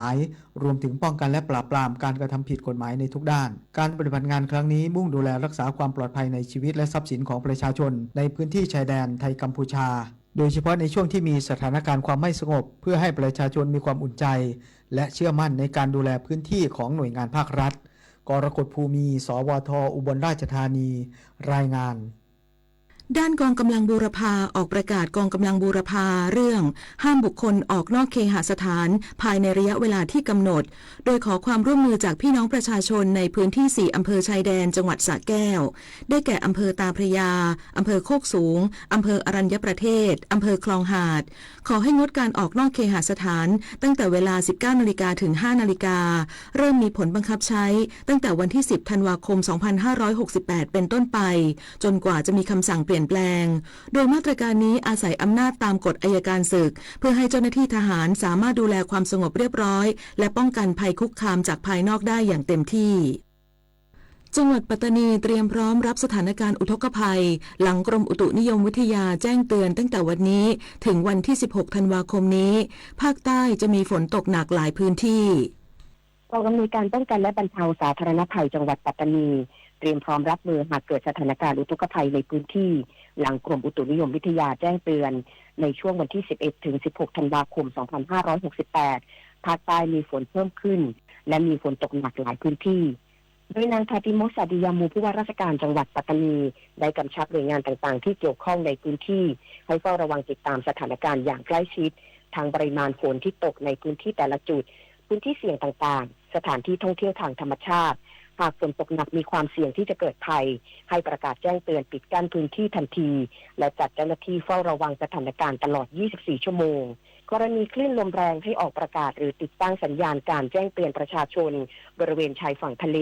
หมาย รวมถึงป้องกันและปราบปรามการกระทำผิดกฎหมายในทุกด้าน การปฏิบัติงานครั้งนี้มุ่งดูแลรักษาความปลอดภัยในชีวิตและทรัพย์สินของประชาชนในพื้นที่ชายแดนไทยกัมพูชา โดยเฉพาะในช่วงที่มีสถานการณ์ความไม่สงบ เพื่อให้ประชาชนมีความอุ่นใจ และเชื่อมั่นในการดูแลพื้นที่ของหน่วยงานภาครัฐ กรกฎ ภูมี สวท อุบลราชธานี รายงาน ด้านกองกำลังบูรพาออกประกาศกองกำลังบูรพาเรื่องห้ามบุคคลออกนอกเคหสถานภายในระยะเวลาที่กำหนด โดยขอความร่วมมือจากพี่น้องประชาชนในพื้นที่สี่อำเภอชายแดนจังหวัดสระแก้ว ได้แก่อำเภอตาพระยา อำเภอโคกสูง อำเภออรัญญประเทศ อำเภอคลองหาด ขอให้งดการออกนอกเคหสถานตั้งแต่เวลา สิบเก้านาฬิกา ถึง ห้านาฬิกา เริ่มมีผลบังคับใช้ตั้งแต่วันที่ สิบธันวาคม สองพันห้าร้อยหกสิบแปด เป็นต้นไป จนกว่าจะมีคำสั่งเปลี่ยนแปลง โดยมาตรการนี้อาศัยอำนาจตามกฎอัยการศึก เพื่อให้เจ้าหน้าที่ทหารสามารถดูแลความสงบเรียบร้อย และป้องกันภัยคุกคามจากภายนอกได้อย่างเต็มที่ จังหวัดปัตตานีเตรียมพร้อมรับสถานการณ์อุทกภัย หลังกรมอุตุนิยมวิทยาแจ้งเตือนตั้งแต่วันนี้ถึงวันที่ สิบหกธันวาคมนี้ ภาคใต้จะมีฝนตกหนักหลายพื้นที่ กองอำนวยการป้องกันและบรรเทาสาธารณภัยจังหวัดปัตตานี เตรียมพร้อมรับมือหากเกิดสถานการณ์อุทกภัยในพื้นที่ หลังกรมอุตุนิยมวิทยาแจ้งเตือน ในช่วงวันที่ สิบเอ็ดถึง สิบหกธันวาคม สองพันห้าร้อยหกสิบแปด ภาคใต้มีฝนเพิ่มขึ้น และมีฝนตกหนักหลายพื้นที่ โดยนาง Thatimos Sadiyamu ผู้ว่าราชการจังหวัดปัตตานี ได้กำชับหน่วยงานต่างๆที่เกี่ยวข้องในพื้นที่ ให้เฝ้าระวังติดตามสถานการณ์อย่างใกล้ชิด ทั้งปริมาณฝนที่ตกในพื้นที่แต่ละจุด พื้นที่เสี่ยงต่างๆ สถานที่ท่องเที่ยวทางธรรมชาติ หากฝนตกหนักมีความเสี่ยงที่จะเกิดภัย ให้ประกาศแจ้งเตือนปิดกั้นพื้นที่ทันที และจัดเจ้าหน้าที่เฝ้าระวังสถานการณ์ตลอด ยี่สิบสี่ชั่วโมง กรณีคลื่นลมแรงให้ออกประกาศหรือติดตั้งสัญญาณการแจ้งเตือนประชาชนบริเวณชายฝั่งทะเล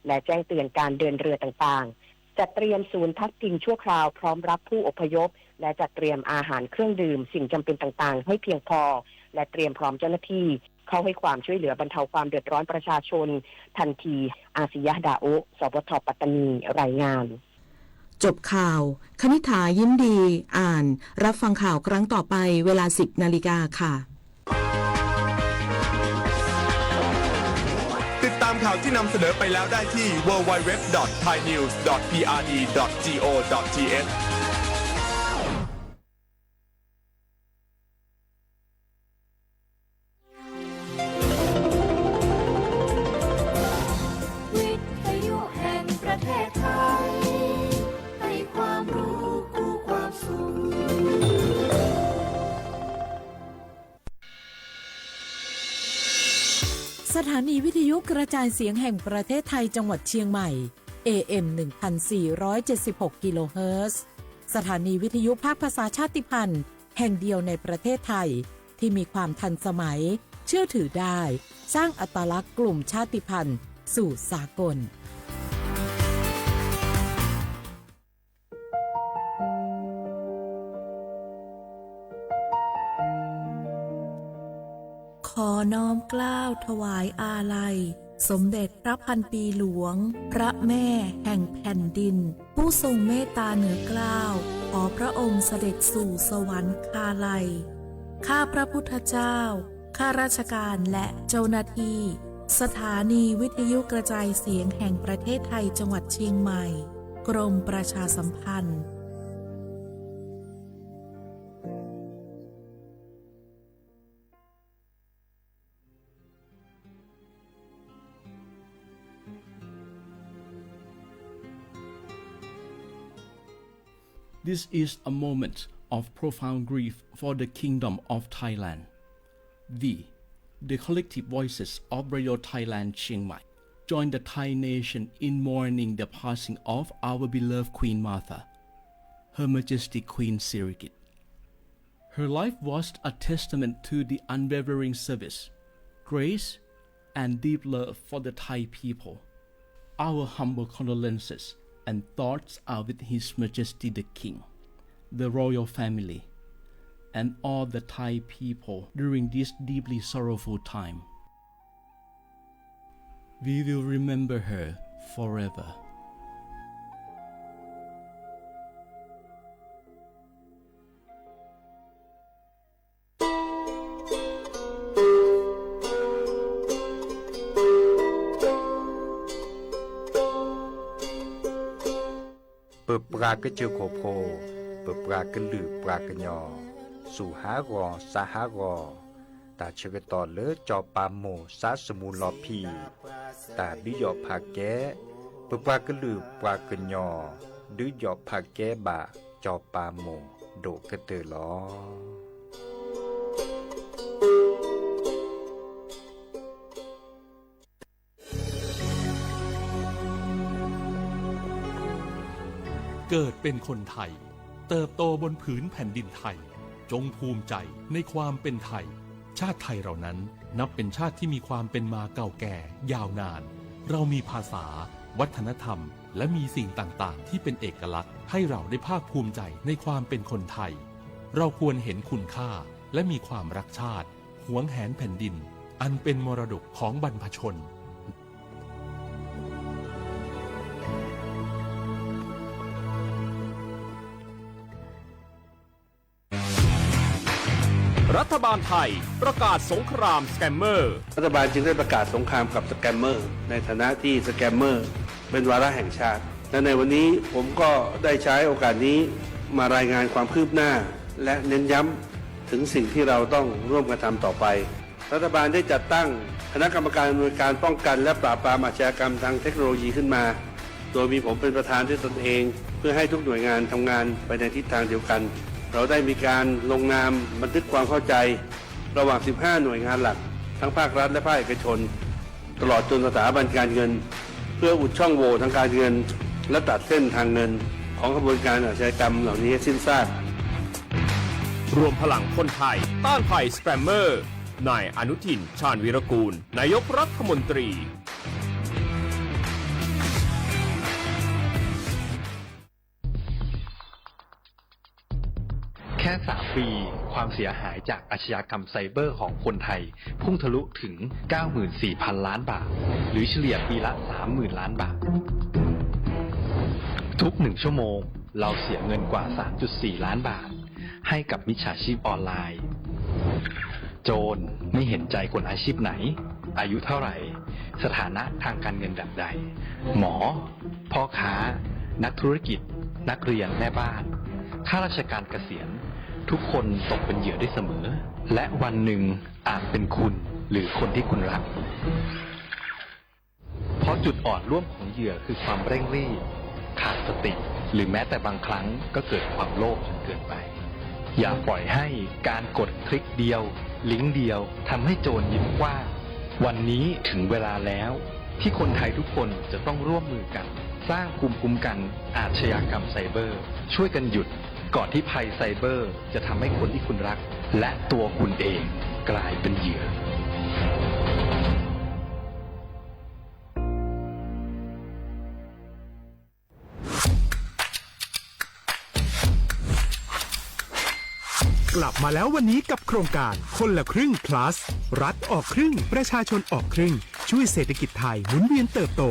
และแจ้งเตือนการเดินเรือต่างๆ จัดเตรียมศูนย์พักพิงชั่วคราวพร้อมรับผู้อพยพ และจัดเตรียมอาหารเครื่องดื่มสิ่งจำเป็นต่างๆให้เพียงพอ และเตรียมพร้อมเจ้าหน้าที่เข้าให้ความช่วยเหลือบรรเทาความเดือดร้อนประชาชนทันที อาซิยะห์ ดาโอะ สวท ปัตตานี รายงาน จบข่าว คณิษฐา ยิ้มดี อ่าน รับฟังข่าวครั้งต่อไปเวลา สิบนาฬิกาค่ะ ติดตามข่าวที่นำเสนอไปแล้วได้ที่ ดับเบิลยู ดับเบิลยู ดับเบิลยู ดอท ไทยนิวส์ ดอท พีอาร์ดี ดอท จี โอ ดอท ที เอช วิทยุแห่งประเทศไทย ให้ความรู้คู่ความสุข สถานีวิทยุกระจายเสียงแห่งประเทศไทยจังหวัดเชียงใหม่ เอ เอ็ม หนึ่งพันสี่ร้อยเจ็ดสิบหก กิโลเฮิรตซ์ สถานีวิทยุภาคภาษาชาติพันธุ์แห่งเดียวในประเทศไทย ที่มีความทันสมัย เชื่อถือได้ สร้างอัตลักษณ์กลุ่มชาติพันธุ์สู่สากล ขอน้อมเกล้าถวายอาลัย สมเด็จพระพันปีหลวง พระแม่แห่งแผ่นดิน ผู้ทรงเมตตาเหนือเกล้า ขอพระองค์เสด็จสู่สวรรคาลัย ข้าพระพุทธเจ้า ข้าราชการและเจ้าหน้าที่ สถานีวิทยุกระจายเสียงแห่งประเทศไทยจังหวัดเชียงใหม่ กรมประชาสัมพันธ์ This is a moment of profound grief for the Kingdom of Thailand. We, the collective voices of Radio Thailand Chiang Mai, join the Thai nation in mourning the passing of our beloved Queen Mother, Her Majesty Queen Sirikit. Her life was a testament to the unwavering service, grace, and deep love for the Thai people. Our humble condolences and thoughts are with His Majesty the King, the royal family, and all the Thai people during this deeply sorrowful time. We will remember her forever. ပပှၤကစၢၢ်ခိၣ်ဖိ, ပပှၤကလုာ်ပှၤကညီ, စူၢ်ဟးဂီၤစါဟးဂီၤ, တၢ်ဆၢကတီၢ်လၢစီၤပၤမိၢ်စါစမူလီၤဖံး, တၢ်ဒုးယီၣ်ဖးကဲ, ပပှၤကလုာ်ပှၤကညီ, ဒုးယီၣ်ဖးကဲဘၣ်စီၤပၤမိၢ်ဒိၣ်ကတၢၢ်လီၤ. เกิดเป็นคนไทย เติบโตบนผืนแผ่นดินไทย จงภูมิใจในความเป็นไทย ชาติไทยเรานั้นนับเป็นชาติที่มีความเป็นมาเก่าแก่ยาวนาน เรามีภาษา วัฒนธรรม และมีสิ่งต่างๆ ที่เป็นเอกลักษณ์ ให้เราได้ภาคภูมิใจในความเป็นคนไทย เราควรเห็นคุณค่า และมีความรักชาติ หวงแหนแผ่นดิน อันเป็นมรดกของบรรพชน รัฐบาลไทยประกาศสงครามสแกมเมอร์ รัฐบาลจึงได้ประกาศสงครามกับสแกมเมอร์ ในฐานะที่สแกมเมอร์เป็นวาระแห่งชาติ และในวันนี้ผมก็ได้ใช้โอกาสนี้มารายงานความคืบหน้า และเน้นย้ำถึงสิ่งที่เราต้องร่วมกันทำต่อไป รัฐบาลได้จัดตั้งคณะกรรมการอำนวยการป้องกันและปราบปรามอาชญากรรมทางเทคโนโลยีขึ้นมา โดยมีผมเป็นประธานด้วยตนเอง เพื่อให้ทุกหน่วยงานทำงานไปในทิศทางเดียวกัน เราได้มีการลงนามบันทึกความเข้าใจ ระหว่าง สิบห้า หน่วยงานหลัก ทั้งภาครัฐและภาคเอกชน ตลอดจนสถาบันการเงิน เพื่ออุดช่องโหว่ทางการเงิน และตัดเส้นทางเงินของขบวนการอาชญากรรมเหล่านี้ให้สิ้นซาก รวมพลังคนไทยต้านภัยสแกมเมอร์ นายอนุทิน ชาญวีรกูล นายกรัฐมนตรี แค่ สาม ปี ความเสียหายจากอาชญากรรมไซเบอร์ของคนไทย พุ่งทะลุถึง เก้าหมื่นสี่พัน ล้านบาท หรือเฉลี่ยปีละ สามหมื่น ล้านบาท ทุกหนึ่งชั่วโมง เราเสียเงินกว่า สามจุดสี่ ล้านบาท ให้กับมิจฉาชีพออนไลน์ โจรไม่เห็นใจคนอาชีพไหน อายุเท่าไหร่ สถานะทางการเงินแบบใด หมอ พ่อค้า นักธุรกิจ นักเรียน แม่บ้าน ข้าราชการเกษียณ ทุกคนตกเป็นเหยื่อได้เสมอ และวันหนึ่งอาจเป็นคุณหรือคนที่คุณรัก เพราะจุดอ่อนร่วมของเหยื่อคือความเร่งรีบ ขาดสติ หรือแม้แต่บางครั้งก็เกิดความโลภจนเกินไป อย่าปล่อยให้การกดคลิกเดียว ลิงก์เดียว ทำให้โจรยิ้มกว้าง วันนี้ถึงเวลาแล้ว ที่คนไทยทุกคนจะต้องร่วมมือกัน สร้างภูมิคุ้มกันอาชญากรรมไซเบอร์ ช่วยกันหยุด ก่อนที่ภัยไซเบอร์จะทำให้คนที่คุณรัก และตัวคุณเองกลายเป็นเหยื่อ กลับมาแล้ววันนี้กับโครงการคนละครึ่ง plus รัฐออกครึ่ง ประชาชนออกครึ่ง ช่วยเศรษฐกิจไทยหมุนเวียนเติบโต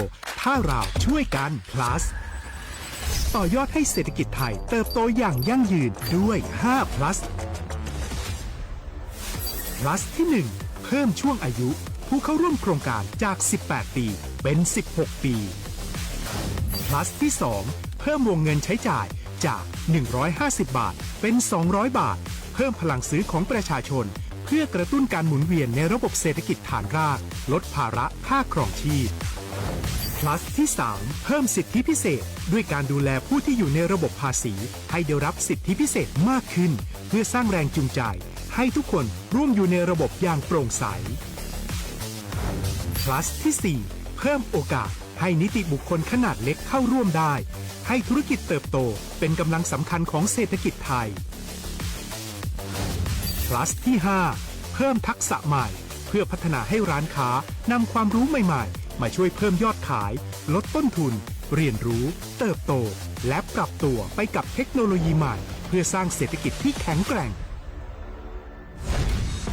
ถ้าเราช่วยกัน plus ต่อยอดให้เศรษฐกิจไทยเติบโตอย่างยั่งยืนด้วย ห้า plus plus ที่ หนึ่ง เพิ่มช่วงอายุผู้เข้าร่วมโครงการจาก สิบแปด ปี เป็น สิบหก ปี plus ที่ สอง เพิ่มวงเงินใช้จ่ายจาก หนึ่งร้อยห้าสิบ บาท เป็น สองร้อย บาท เพิ่มพลังซื้อของประชาชน เพื่อกระตุ้นการหมุนเวียนในระบบเศรษฐกิจฐานราก ลดภาระค่าครองชีพ plus ที่ สาม เพิ่มสิทธิพิเศษ ด้วยการดูแลผู้ที่อยู่ในระบบภาษี ให้ได้รับสิทธิพิเศษมากขึ้น เพื่อสร้างแรงจูงใจ ให้ทุกคนร่วมอยู่ในระบบอย่างโปร่งใส plus ที่ สี่ เพิ่มโอกาสให้นิติบุคคลขนาดเล็กเข้าร่วมได้ ให้ธุรกิจเติบโตเป็นกำลังสำคัญของเศรษฐกิจไทย plus ที่ ห้า เพิ่มทักษะใหม่ เพื่อพัฒนาให้ร้านค้านำความรู้ใหม่ๆ มาช่วยเพิ่มยอดขาย ลดต้นทุน เรียนรู้ เติบโต และปรับตัวไปกับเทคโนโลยีใหม่ เพื่อสร้างเศรษฐกิจที่แข็งแกร่ง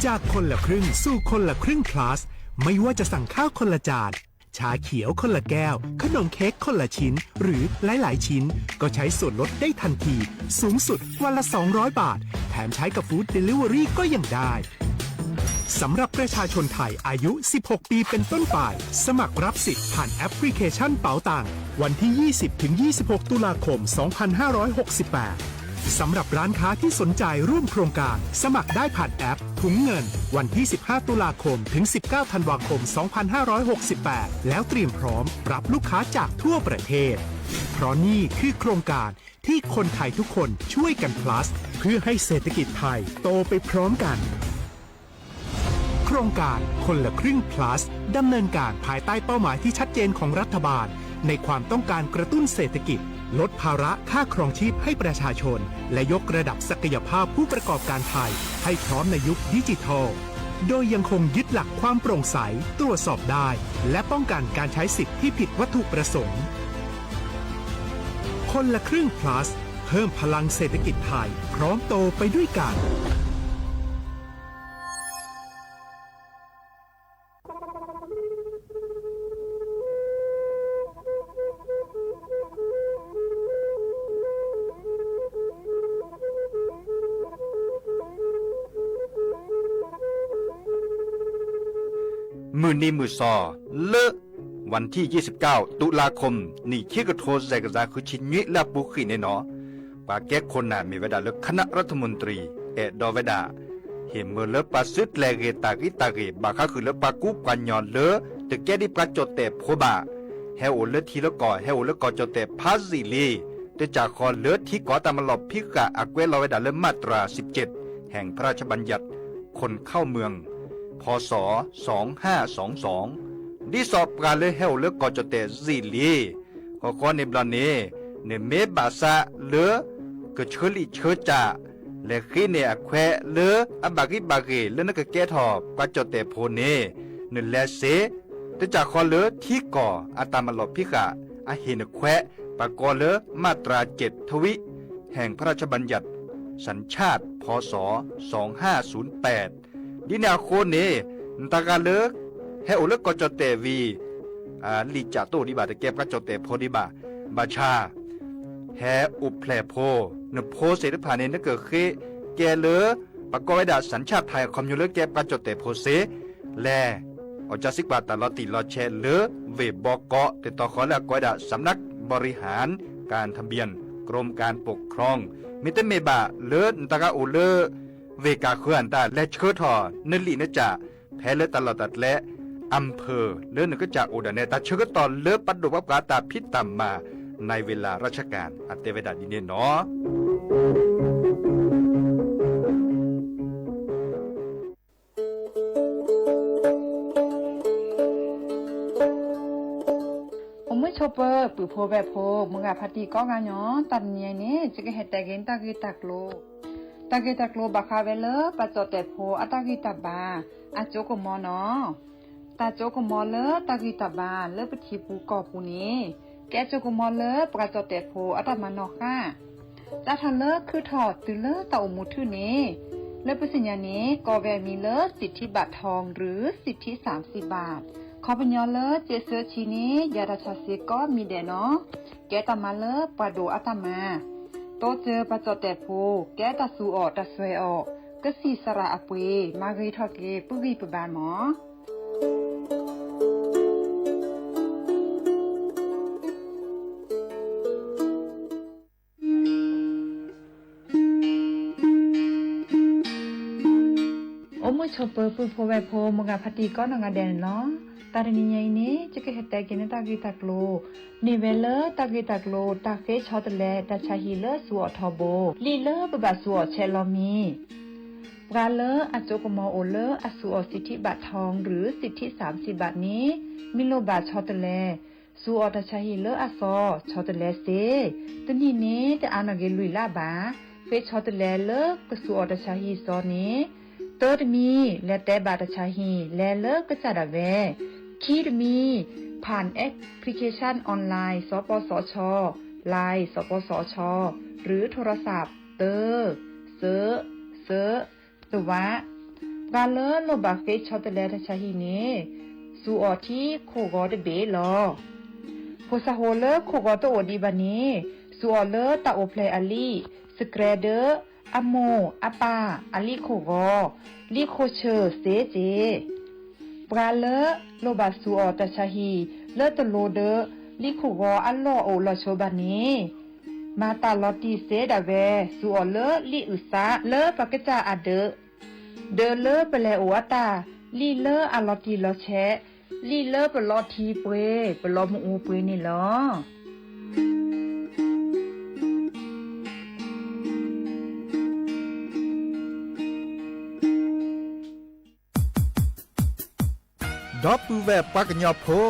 จากคนละครึ่งสู่คนละครึ่ง plus ไม่ว่าจะสั่งข้าวคนละจาน ชาเขียวคนละแก้ว ขนมเค้กคนละชิ้น หรือหลายๆ ชิ้น ก็ใช้ส่วนลดได้ทันที สูงสุดวันละ สองร้อย บาท แถมใช้กับ Food Delivery ก็ยังได้ สำหรับประชาชนไทยอายุ สิบหก ปีเป็นต้นไป สมัครรับสิทธิ์ผ่านแอปพลิเคชันเป๋าตัง วันที่ ยี่สิบ ถึง ยี่สิบหก ตุลาคม สองพันห้าร้อยหกสิบแปด สำหรับร้านค้าที่สนใจร่วมโครงการ สมัครได้ผ่านแอปถุงเงิน วันที่ สิบห้า ตุลาคม ถึง สิบเก้า ธันวาคม สองพันห้าร้อยหกสิบแปด แล้วเตรียมพร้อมรับลูกค้าจากทั่วประเทศ เพราะนี่คือโครงการที่คนไทยทุกคนช่วยกัน plus เพื่อให้เศรษฐกิจไทยโตไปพร้อมกัน โครงการคนละครึ่ง plus ดำเนินการภายใต้เป้าหมายที่ชัดเจนของรัฐบาล ในความต้องการกระตุ้นเศรษฐกิจ ลดภาระค่าครองชีพให้ประชาชน และยกระดับศักยภาพผู้ประกอบการไทย ให้พร้อมในยุคดิจิทัล โดยยังคงยึดหลักความโปร่งใส ตรวจสอบได้ และป้องกันการใช้สิทธิ์ที่ผิดวัตถุประสงค์ คนละครึ่ง plus เพิ่มพลังเศรษฐกิจไทย พร้อมโตไปด้วยกัน မုၢ်နံၤမုၢ်သီ လၢ วันที่ ยี่สิบเก้า ตุลาคม နံၣ်ခံကထိ စဲးကစၢ် ဃုဆံနွံ လၢအပူၤကွံာ်န့ၣ်နီၤ, ပှၤကဲခိၣ်နၢ်မ့ၢ်ဝဲဒၣ်လၢ คณะรัฐมนตรี အဲၣ်ဒိးဝဲဒၣ် ဟ့ၣ်မၢလၢပှၤစုတြဲၤဂ့ၤတၢ်ဂ့ၤတၢ်ဂ့ၤ ဘၣ်ဃးဃုာ်လၢပှၤကူပှၤကညီလၢ တကဲဒ်ပှၤကၠီၣ်တဲၣ်ဖိဘၣ်, ဟဲအိၣ်လၢထံလၢကီၢ် ဟဲအိၣ်လၢကီၢ်ကၠီၣ်တဲၣ်ဖးယံာ်လံ, တၢ်ကစီၣ်လၢထံကီၢ်အတၢ်မၤလီၢ်ဖံးဃာ် အကွဲးလီၤဝဲဒၣ်လၢ มาตราสิบเจ็ด แห่งพระราชบัญญัติ คนเข้าเมือง พ.ศ. สองห้าสองสอง ဒ်သိးပှၤလၢဟဲအိၣ်လၢကီၢ်ကၠီၣ်တဲၣ်ယံာ်လံ, ဃီဃီန့ၣ်ဘျီန့ၣ် နမ့ၢ်ဘၣ်ဆၣ်လၢ ကဆၢလံာ်ဆၢစၢ် လဲၤဃ့န့ၢ်အခွဲးလၢအဘၣ်ဂံၢ်ဘၣ်ဂ့ၤ လၢနကကဲထီၣ်ပှၤကၠီၣ်တဲၣ်ဖိန့ၣ် နလဲၤစ့ တၢ်ကစီၣ်လၢထံကီၢ်အတၢ်မၤလီၢ်ဖံးဃာ် အဟ့ၣ်နခွဲး ပကိးလၢ มาตราเจ็ดทวี แห่งพระราชบัญญัติ สัญชาติ พ.ศ. สองห้าศูนย์แปด ဒ်န့ၣ်အဃိန့ၣ် နတဂၤလၢ ဟဲအိၣ်လၢကီၢ်ကၠီၣ်တဲၣ်ဝံၤ လံာ်စၢ်တအိၣ်ဒံးဘၣ် တကဲပှၤကၠီၣ်တဲၣ်ဖိဒံးဘၣ်, ဘၣ်ဆၣ် ဟဲအိၣ်ဖျဲၣ်ဖိ, နဖိသ့ၣ်တဖၣ်န့ၣ် နကဃ့ကဲလၢ ပကိးဝဲဒၣ် สัญชาติไทย အခီပညီလၢကဲပှၤကၠီၣ်တဲၣ်ဖိစ့, လဲၤ အီၣ်ကၠၢစံးကွၢ်တၢ်လီၤတံၢ်လီၤဆဲးလၢ ဝ့ၢ်ဘီကီး တတီၤဃီလၢအကိးဝဲဒၣ် สำนักบริหารการทะเบียน กรมการปกครอง မ့တမ့ၢ်ဘၣ်လၢနတဂၤအိၣ်လၢ ဝ့ၢ်ကၢ်ဃၢၤအတၢ် လဲၤဆှၢထီၣ်နလံာ်နကၠၢ် ဖဲလၢတၢ်လီၢ်တၢ်ကျဲ อำเภอ လၢနကစၢ်အိၣ်ဒၣ်နဲ တၢ်ဆၢကတီၢ်လၢပဒိၣ်ပှၤပှၤတၢ်ဖံးတၢ်မၤ ในเวลาราชการ အတဲဝဲဒၣ်ဒ်န့ၣ်နီၤ. အိၣ်မုာ်ဆိးပၢၤ ပုၢ်ဖိဝဲၢ်ဖိ မုၢ်ဂၤဖါတံၢ်ကိးဂၤညီ, တၢ်တနံၤအံၤန့ၣ် ယကဟဲတဲက့ၤတၢ်ဂ့ၢ်တၢ်ကျိၤ, တၢ်ဂ့ၢ်တၢ်ကျိၤဘၣ်ဃးဝဲလၢ ပှၤကၠီၣ်တဲၣ်ဖိအတၢ်ဂံၢ်တၢ်ဘါ အစိကမီၤနီၤ. တၢ်စိကမီၤလၢတၢ်ဂံၢ်တၢ်ဘါ လၢပထံပူၤကီၢ်ပူၤန့ၣ် ကဲစိကမီၤလၢပှၤကၠီၣ်တဲၣ်ဖိအတၢ်မၤနီၣ်ဃာ် စးထီၣ်လၢခုထီၣ်တုၤလၢတၢ်အိၣ်မူထူၣ်န့ၣ် လၢပသ့ၣ်ညါန့ၣ် ကိးဝဲအမံၤလၢ สิทธิบัตรทอง หรือ สิทธิสามสิบบาท ခီပညီလၢ စ့းစၢဆံန့ၣ် ယၤတၢ်ဆါစ့ကိးမံၤဒဲးနီၤ. ကဲတၢ်မၤလၢပှၤဒိၣ်အတၢ်မၤ, တိစၢၤပှၤကၠီၣ်တဲၣ်ဖိ ကဲတၢ်သူၣ်အီၣ်တၢ်စွဲအီၣ်, ကသံၣ်သရၣ်အပှ့ၤ မၤဂ့ၤထီၣ်က့ၤ ပုၢ်ဂံၢ်ပဘါမး. အိၣ်မုာ်ဆိးပၢၤ ပုၢ်ဖိဝဲၢ်ဖိ မုၢ်ဂၤဖါတံၢ်ကိးနီၢ်ဂၤဒဲးန့ၣ်လီၤ. တၢ်တနံၤညါအံၤန့ၣ် ယကဟဲတဲက့ၤန့ၢ်တၢ်ဂ့ၢ်တၢ်ကျိၤ န့ၢ်ဝဲလၢတၢ်ဂ့ၢ်တၢ်ကျိၤ တၢ်ဃ့ဆီတလဲတၢ်ဆါဟံၣ်လၢသူၣ်အီၣ်ထီဘိ လံာ်လၢပဘၣ်သူၣ်အီၣ်ဆဲးလီၤမံၤ ပှၤလၢအစိကမီၤအိၣ်လၢအသူၣ်အီၣ် สิทธิบัตรทอง หรือ สิทธิสามสิบบาท န့ၣ် မ့ၢ်လိၣ်ဘၣ်ဆီတလဲ သူၣ်အီၣ်တၢ်ဆါဟံၣ်လၢအသီ ဆီတလဲစ့, တနံၣ်န့ၣ် တအါနီၣ်က့ၤလွံၢ်လါဘၣ်. ဃ့ဆီတလဲလၢကသူၣ်အီၣ်တၢ်ဆါဟံၣ်သီန့ၣ် တၢတမံၤ လဲၤတဲဘၣ်တၢ်ဆါဟံၣ် လဲၤလၢကစၢ်ဒၣ်ဝဲ, ခံတမံၤ ผ่านแอปพลิเคชันออนไลน์ สปสช Line สปสช หรือโทรศัพท์ တၢ စၢ စၢ တဝး, ပှၤလၢလိၣ်ဘၣ်ဃ့ဆီတလဲတၢ်ဆါဟံၣ်န့ၣ် သူၣ်အီၣ်ထံခိၣ်ဂီၤတဘ့ၣ်လီၤ. ဖိစၢ်ဖိလၢခိၣ်ဂီၤတအိၣ်ဒံးဘၣ်န့ၣ် သူၣ်အီၣ်လၢတၢ်အိၣ်ဖျဲၣ်အလံာ် စကြဲဒၢ အမိၢ်အပၢ်အလံာ်ခိၣ်ဂီၤ, လံာ်ခိၣ်ဆၢၣ်စ့စ့, ပှၤလၢလိၣ်ဘၣ်စူးအီၣ်တၢ်ဆါဟံၣ်လၢတလိၤဒီး လံာ်ခိၣ်ဂီၤအလီၢ်အိၣ်လီၤဆိဘၣ်န့ၣ်, မၤတၢ်လီၤတံၢ်စ့ဒၣ်ဝဲ စူးအီၣ်လၢလံာ်အုၣ်သးလၢပကစၢ်အဒၢး, ဒီးလၢပလဲၤအိၣ်အတၢ် လံာ်လၢအလီၤတံၢ်လီၤဆဲး, လံာ်လၢပလီၤထံပှ့ၤ ပလီၤမုၢ်အူပှ့ၤန့ၣ်လီၤ. ဒီပုၢ်ဝဲၢ်ပှၤကညီဖိ,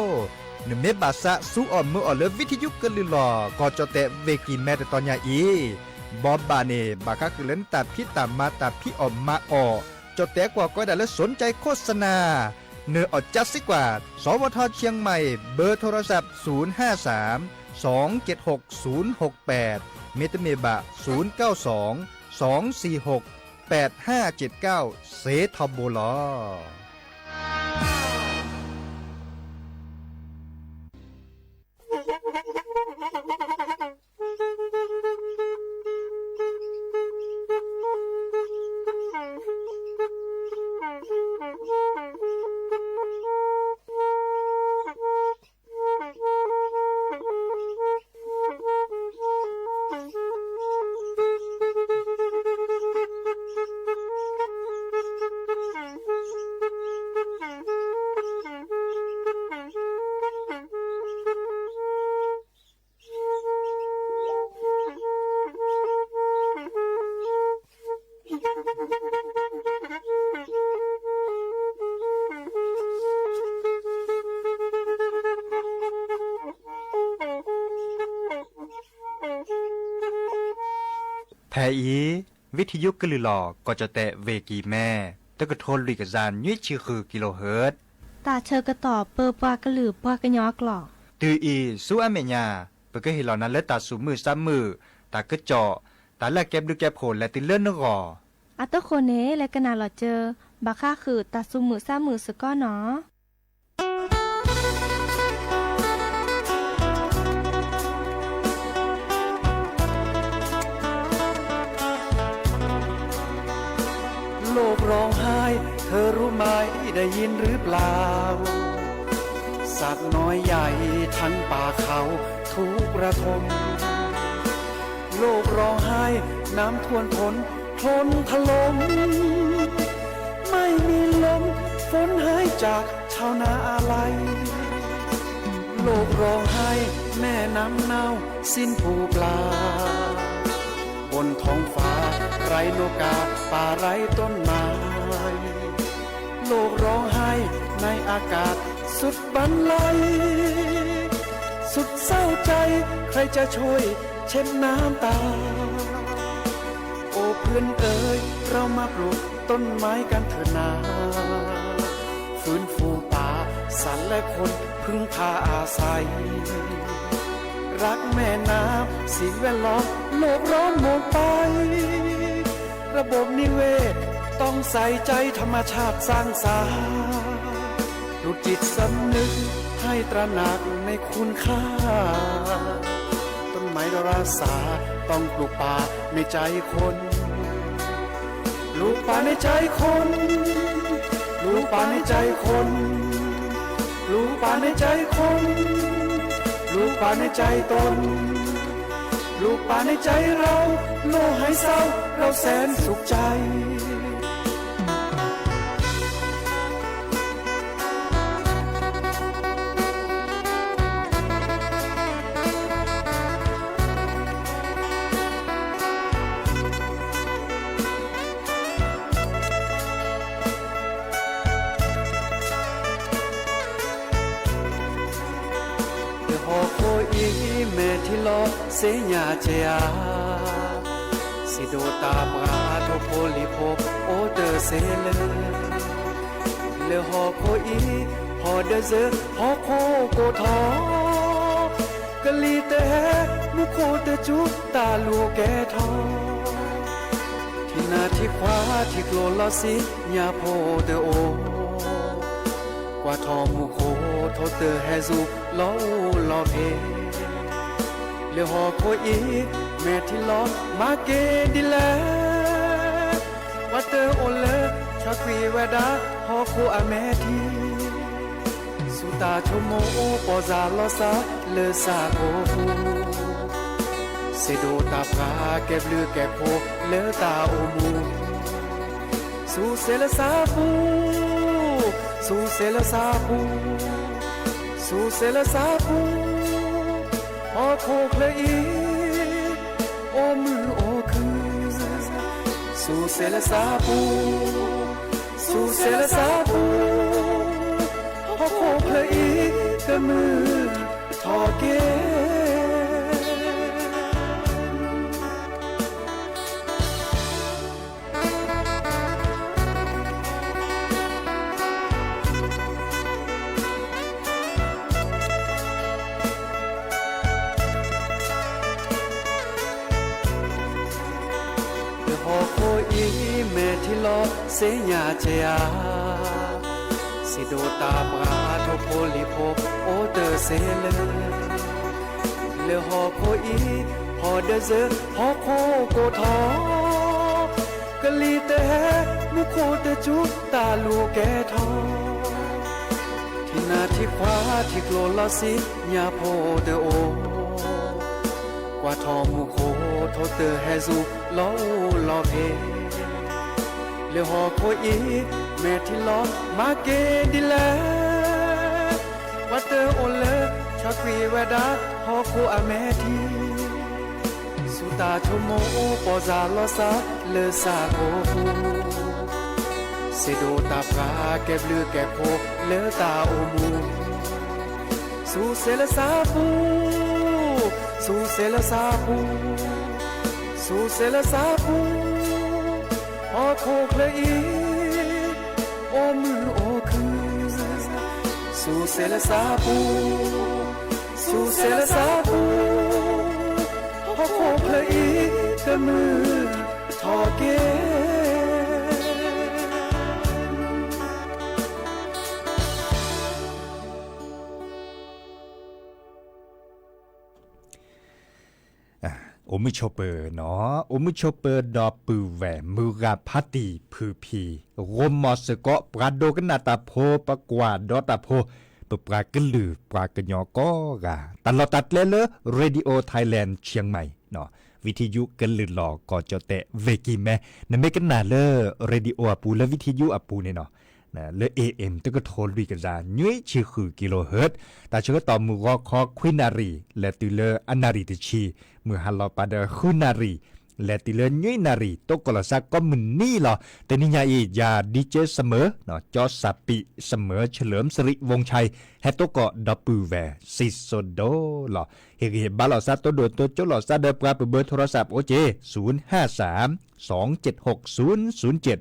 နမ့ၢ်ဘၣ်သးစူးအီၣ်မုာ်အီၣ်လၢ วิทยุ ကလုာ်လီၤ ကီၢ်ကၠီၣ်တဲၣ် ဝ့ၢ်ကံၢ်မဲ တတီၤညါအံၤ, ဘီဘၣ်န့ၣ် ဘၣ်ဃးဃုာ်လၢနတၢ်ဖံးတၢ်မၤ တၢ်ဖံးအီၣ်မၤအီၣ်, ကၠီၣ်တဲၣ်ကွၢ်ကီဒၣ်လၢ สนใจโฆษณา နၢၤအီၣ်ကၠၢစ့ကွၢ် สวท เชียงใหม่ เบอร์โทรศัพท์ ศูนย์ห้าสาม สองเจ็ดหก ศูนย์หกแปด မ့တမ့ၢ်ဘၣ် ศูนย์เก้าสอง สองสี่หก แปดห้าเจ็ดเก้า စ့ထီဘိလီၤ. ဖဲအံၤ ဝံထယုကလုၢ်လီၤ ကီၢ်ကၠီၣ်တဲၣ်ဝ့ၢ်ကံၢ်မဲ, တကထိလွံၢ်ကယၤနွံဆံဃု ကံလိဟၢၣ်, တၢ်ဆၢကတီၢ်ပၢပှၤကလုာ်ပှၤကညီအကျိာ်, တုၤအံၤဆူအမဲာ်ညါ ပကဟ့ၣ်လီၤနၤလၢတၢ်သူၣ်မုာ်သးမုာ်, တၢ်ကစီၣ်, တၢ်လၢအကဲဘျုးကဲဖှိၣ်လဲၤတုၤလၢနဂီၢ်. အတဃိန့ၣ် လဲၤကနၣ်လီၤစၢၤ ဘၣ်ဃးဃုာ်တၢ်သူၣ်မုာ်သးမုာ်စ့ၢ်ကီးနီၤ. โลกร้องไห้ เธอรู้ไหม ได้ยินหรือเปล่า สัตว์น้อยใหญ่ทั้งป่าเขาทุกข์ระทม โลกร้องไห้ น้ำท่วมท้นโคลนถล่ม ไม่มีลม ฝนหายจากชาวนาอาลัย โลกร้องไห้ แม่น้ำเน่าสิ้นปูปลา บนท้องฟ้าไร้นกกา ป่าไร้ต้นไม้ โลกร้องไห้ในอากาศสุดบันไล สุดเศร้าใจ ใครจะช่วยเช็ดน้ำตา โอ้เพื่อนเอ๋ย เรามาปลูกต้นไม้กันเถิดนา ฟื้นฟูป่า สัตว์และคนพึ่งพาอาศัย รักแม่น้ำ สิ่งแวดล้อม โลกร้อนหมดไป ระบบนิเวศ ต้องใส่ใจ ธรรมชาติสร้างสรรค์ ปลุกจิตสำนึก ให้ตระหนักในคุณค่า ต้นไม้เรารักษา ต้องปลูกป่าในใจคน ปลูกป่าในใจคน ปลูกป่าในใจคน ปลูกป่าในใจคน ปลูกป่าในใจตน ปลูกป่าในใจเรา โลกหายเศร้า เราแสนสุขใจ လၢဟီၣ်ခိၣ်အံၤ မဲာ်ထံလီၤ စ့ညါက့ၤဧါ, စံးဒိးတၢ်ပှၤ ထိၣ်ဖိလံၣ်ဖိ အိၣ်တ့ၢ်စ့လၢ လၢဟီၣ်ခိၣ်အံၤ ဟီၣ်ဒၢစၢၤ ဟီၣ်ခိၣ်ကိၢ်ထီၣ်, ကလံၤတဟဲ မူခိၣ်တစူၤ တၢ်လူၤကဲထီၣ်, ထံနါထံခွါ ထံကျိလီၤစံ ညၣ်ဖိတအိၣ်, ကွၢ်ထီၣ်မူခိၣ် ထိၣ်တၢ်ဟဲစူၤ လီၤအူလီၤဖ့, လၢဟီၣ်ခိၣ်အံၤ မဲာ်ထံလီၤ မၤက့ၤဒ်လဲၣ် ပှၤတအိၣ်လၢ ဆှၢကွံာ်ဝဲဒၣ်ဟီၣ်ခိၣ်အမဲာ်ထံ, ဆူတၢ်ဆိကမိၣ်အိၣ်ပီၢ်စၢ်လီၤစၢ်လၢစၢ်ကိးပူၤ, စံးဒိးတၢ်ပှၤကဲဘျုးကဲဖှိၣ်လၢတၢ်အိၣ်မူ, ဆူစဲးလၢစၢ်ပူၤ, ဆူစဲးလၢစၢ်ပူၤ, ဆူစဲးလၢစၢ်ပူၤ, ဟီၣ်ခိၣ်ချၢအံၤ အိၣ်မုာ်အိၣ်ခုၣ်, ဆူစဲးလၢစၢ်ပူၤ, ဆူစဲးလၢစၢ်ပူၤ, ဟီၣ်ခိၣ်ချၢအံၤ ကမုာ်ထီၣ်က့ၤ လၢဟီၣ်ခိၣ်အံၤမဲာ်ထံလီၤစ့ညါကဲဧါ, စံးဒိးတၢ်ပှၤထိၣ်ဖိလံၤဖိအိၣ်တစဲးလၢ, လၢဟီၣ်ခိၣ်အံၤ ဟီၣ်ဒၢစၢၤဟီၣ်ခိၣ်ကိးထီၣ်, ကလံၤတဟဲ မူခိၣ်တစူၤတၢ်လူၤကဲထီၣ်, ထံနါထံခွါထံကျိလီၤစ့ညါဖိတအိၣ်, ကွၢ်ထီၣ်မူခိၣ်ထိၣ်တဟဲစူၤလီၤအူလီၤဖဲး, လၢဟီၣ်ခိၣ်အံၤ မဲာ်ထံလီၤမၤက့ၤဒ်လဲၣ်, ပှၤတအိၣ်လၢ ဆှၢကွံာ်ဝဲဒၣ်ဟီၣ်ခိၣ်အမဲာ်ထံ, ဆူတၢ်ဆိကမိၣ်အိၣ်ပီၢ်စၢ်လီၤစၢ်လၢစၢ်ကိးပူၤ, စံးဒိးတၢ်ပှၤကဲဘျုးကဲဖှိၣ်လၢတၢ်အိၣ်မူ, ဆူစဲးလၢစၢ်ပူၤ, ဆူစဲးလၢစၢ်ပူၤ, ဆူစဲးလၢစၢ်ပူၤ, ဟီၣ်ခိၣ်ချၢအံၤ အိၣ်မုာ်အိၣ်ခုၣ်, ဆူစဲးလၢစၢ်ပူၤ, ဆူစဲးလၢစၢ်ပူၤ, ဟီၣ်ခိၣ်ချၢအံၤ ကမုာ်ထီၣ်က့ၤ အိၣ်မုာ်ဆိးပၢၤနီၤ, အိၣ်မုာ်ဆိးပၢၤဒီပုၢ်ဝဲၢ် မုၢ်ဂၤဖးတံၢ်ဖုဖံ, ဂိၢ်မီၤစ့ၢ်ကီး ပှၤဒိကနၣ်တၢ်ဖိ ပကွၢ်ဒီးတၢ်ဖိ, ပပှၤကလုာ်ပှၤကညီကိးဂၤ, တၢ်လီၢ်တၢ်ကျဲလၢ Radio Thailand Chiang Mai နီၤ, ဝံထံယူကလုာ်လီၤ ကီၢ်ကၠီၣ်တဲၣ် ဝ့ၢ်ကံၢ်မဲ, နမ့ၢ်ကနၣ်လၢ radio အပူၤ လၢဝံထံယူအပူၤန့ၣ်နီၤ လၢ A M တကထိလွံၢ်ကယၤ နွံဆံဃု kilohertz, တၢ်ဆၢကတီၢ်မုၢ်ဂီၤခီခွံနၣ်ရံၣ် လဲၤတုၤလၢအနၣ်ရံၣ်တဆံ, မုၢ်ဟါလီၤပာ်ဒီးဃုနၣ်ရံၣ် လဲၤတုၤလၢနွံနၣ်ရံၣ် တိကိၢ်လီၤစၢ်ကိးမုၢ်နံၤလီၤ. တနံၤညါအံၤ ယၤ DJ စမၢၤ, ကၠီစၢ်ပံး စမၢၤ เฉลิมสิริวงศ์ชัย ဟဲတိကိၢ်ဒီပုၢ်ဝဲၢ် စံၣ်စိၤဒိၣ်လီၤ. ဟ့ၣ်ဂံၢ်ဟ့ၣ်ဘါလိာ်သး တိဒိၣ်တိကၠိလိာ်သးဒီးပှၤ ပဘၢ โทรศัพท์ အိၣ်က့ၤ ศูนย์ห้าสาม สองเจ็ดหก ศูนย์ศูนย์เจ็ด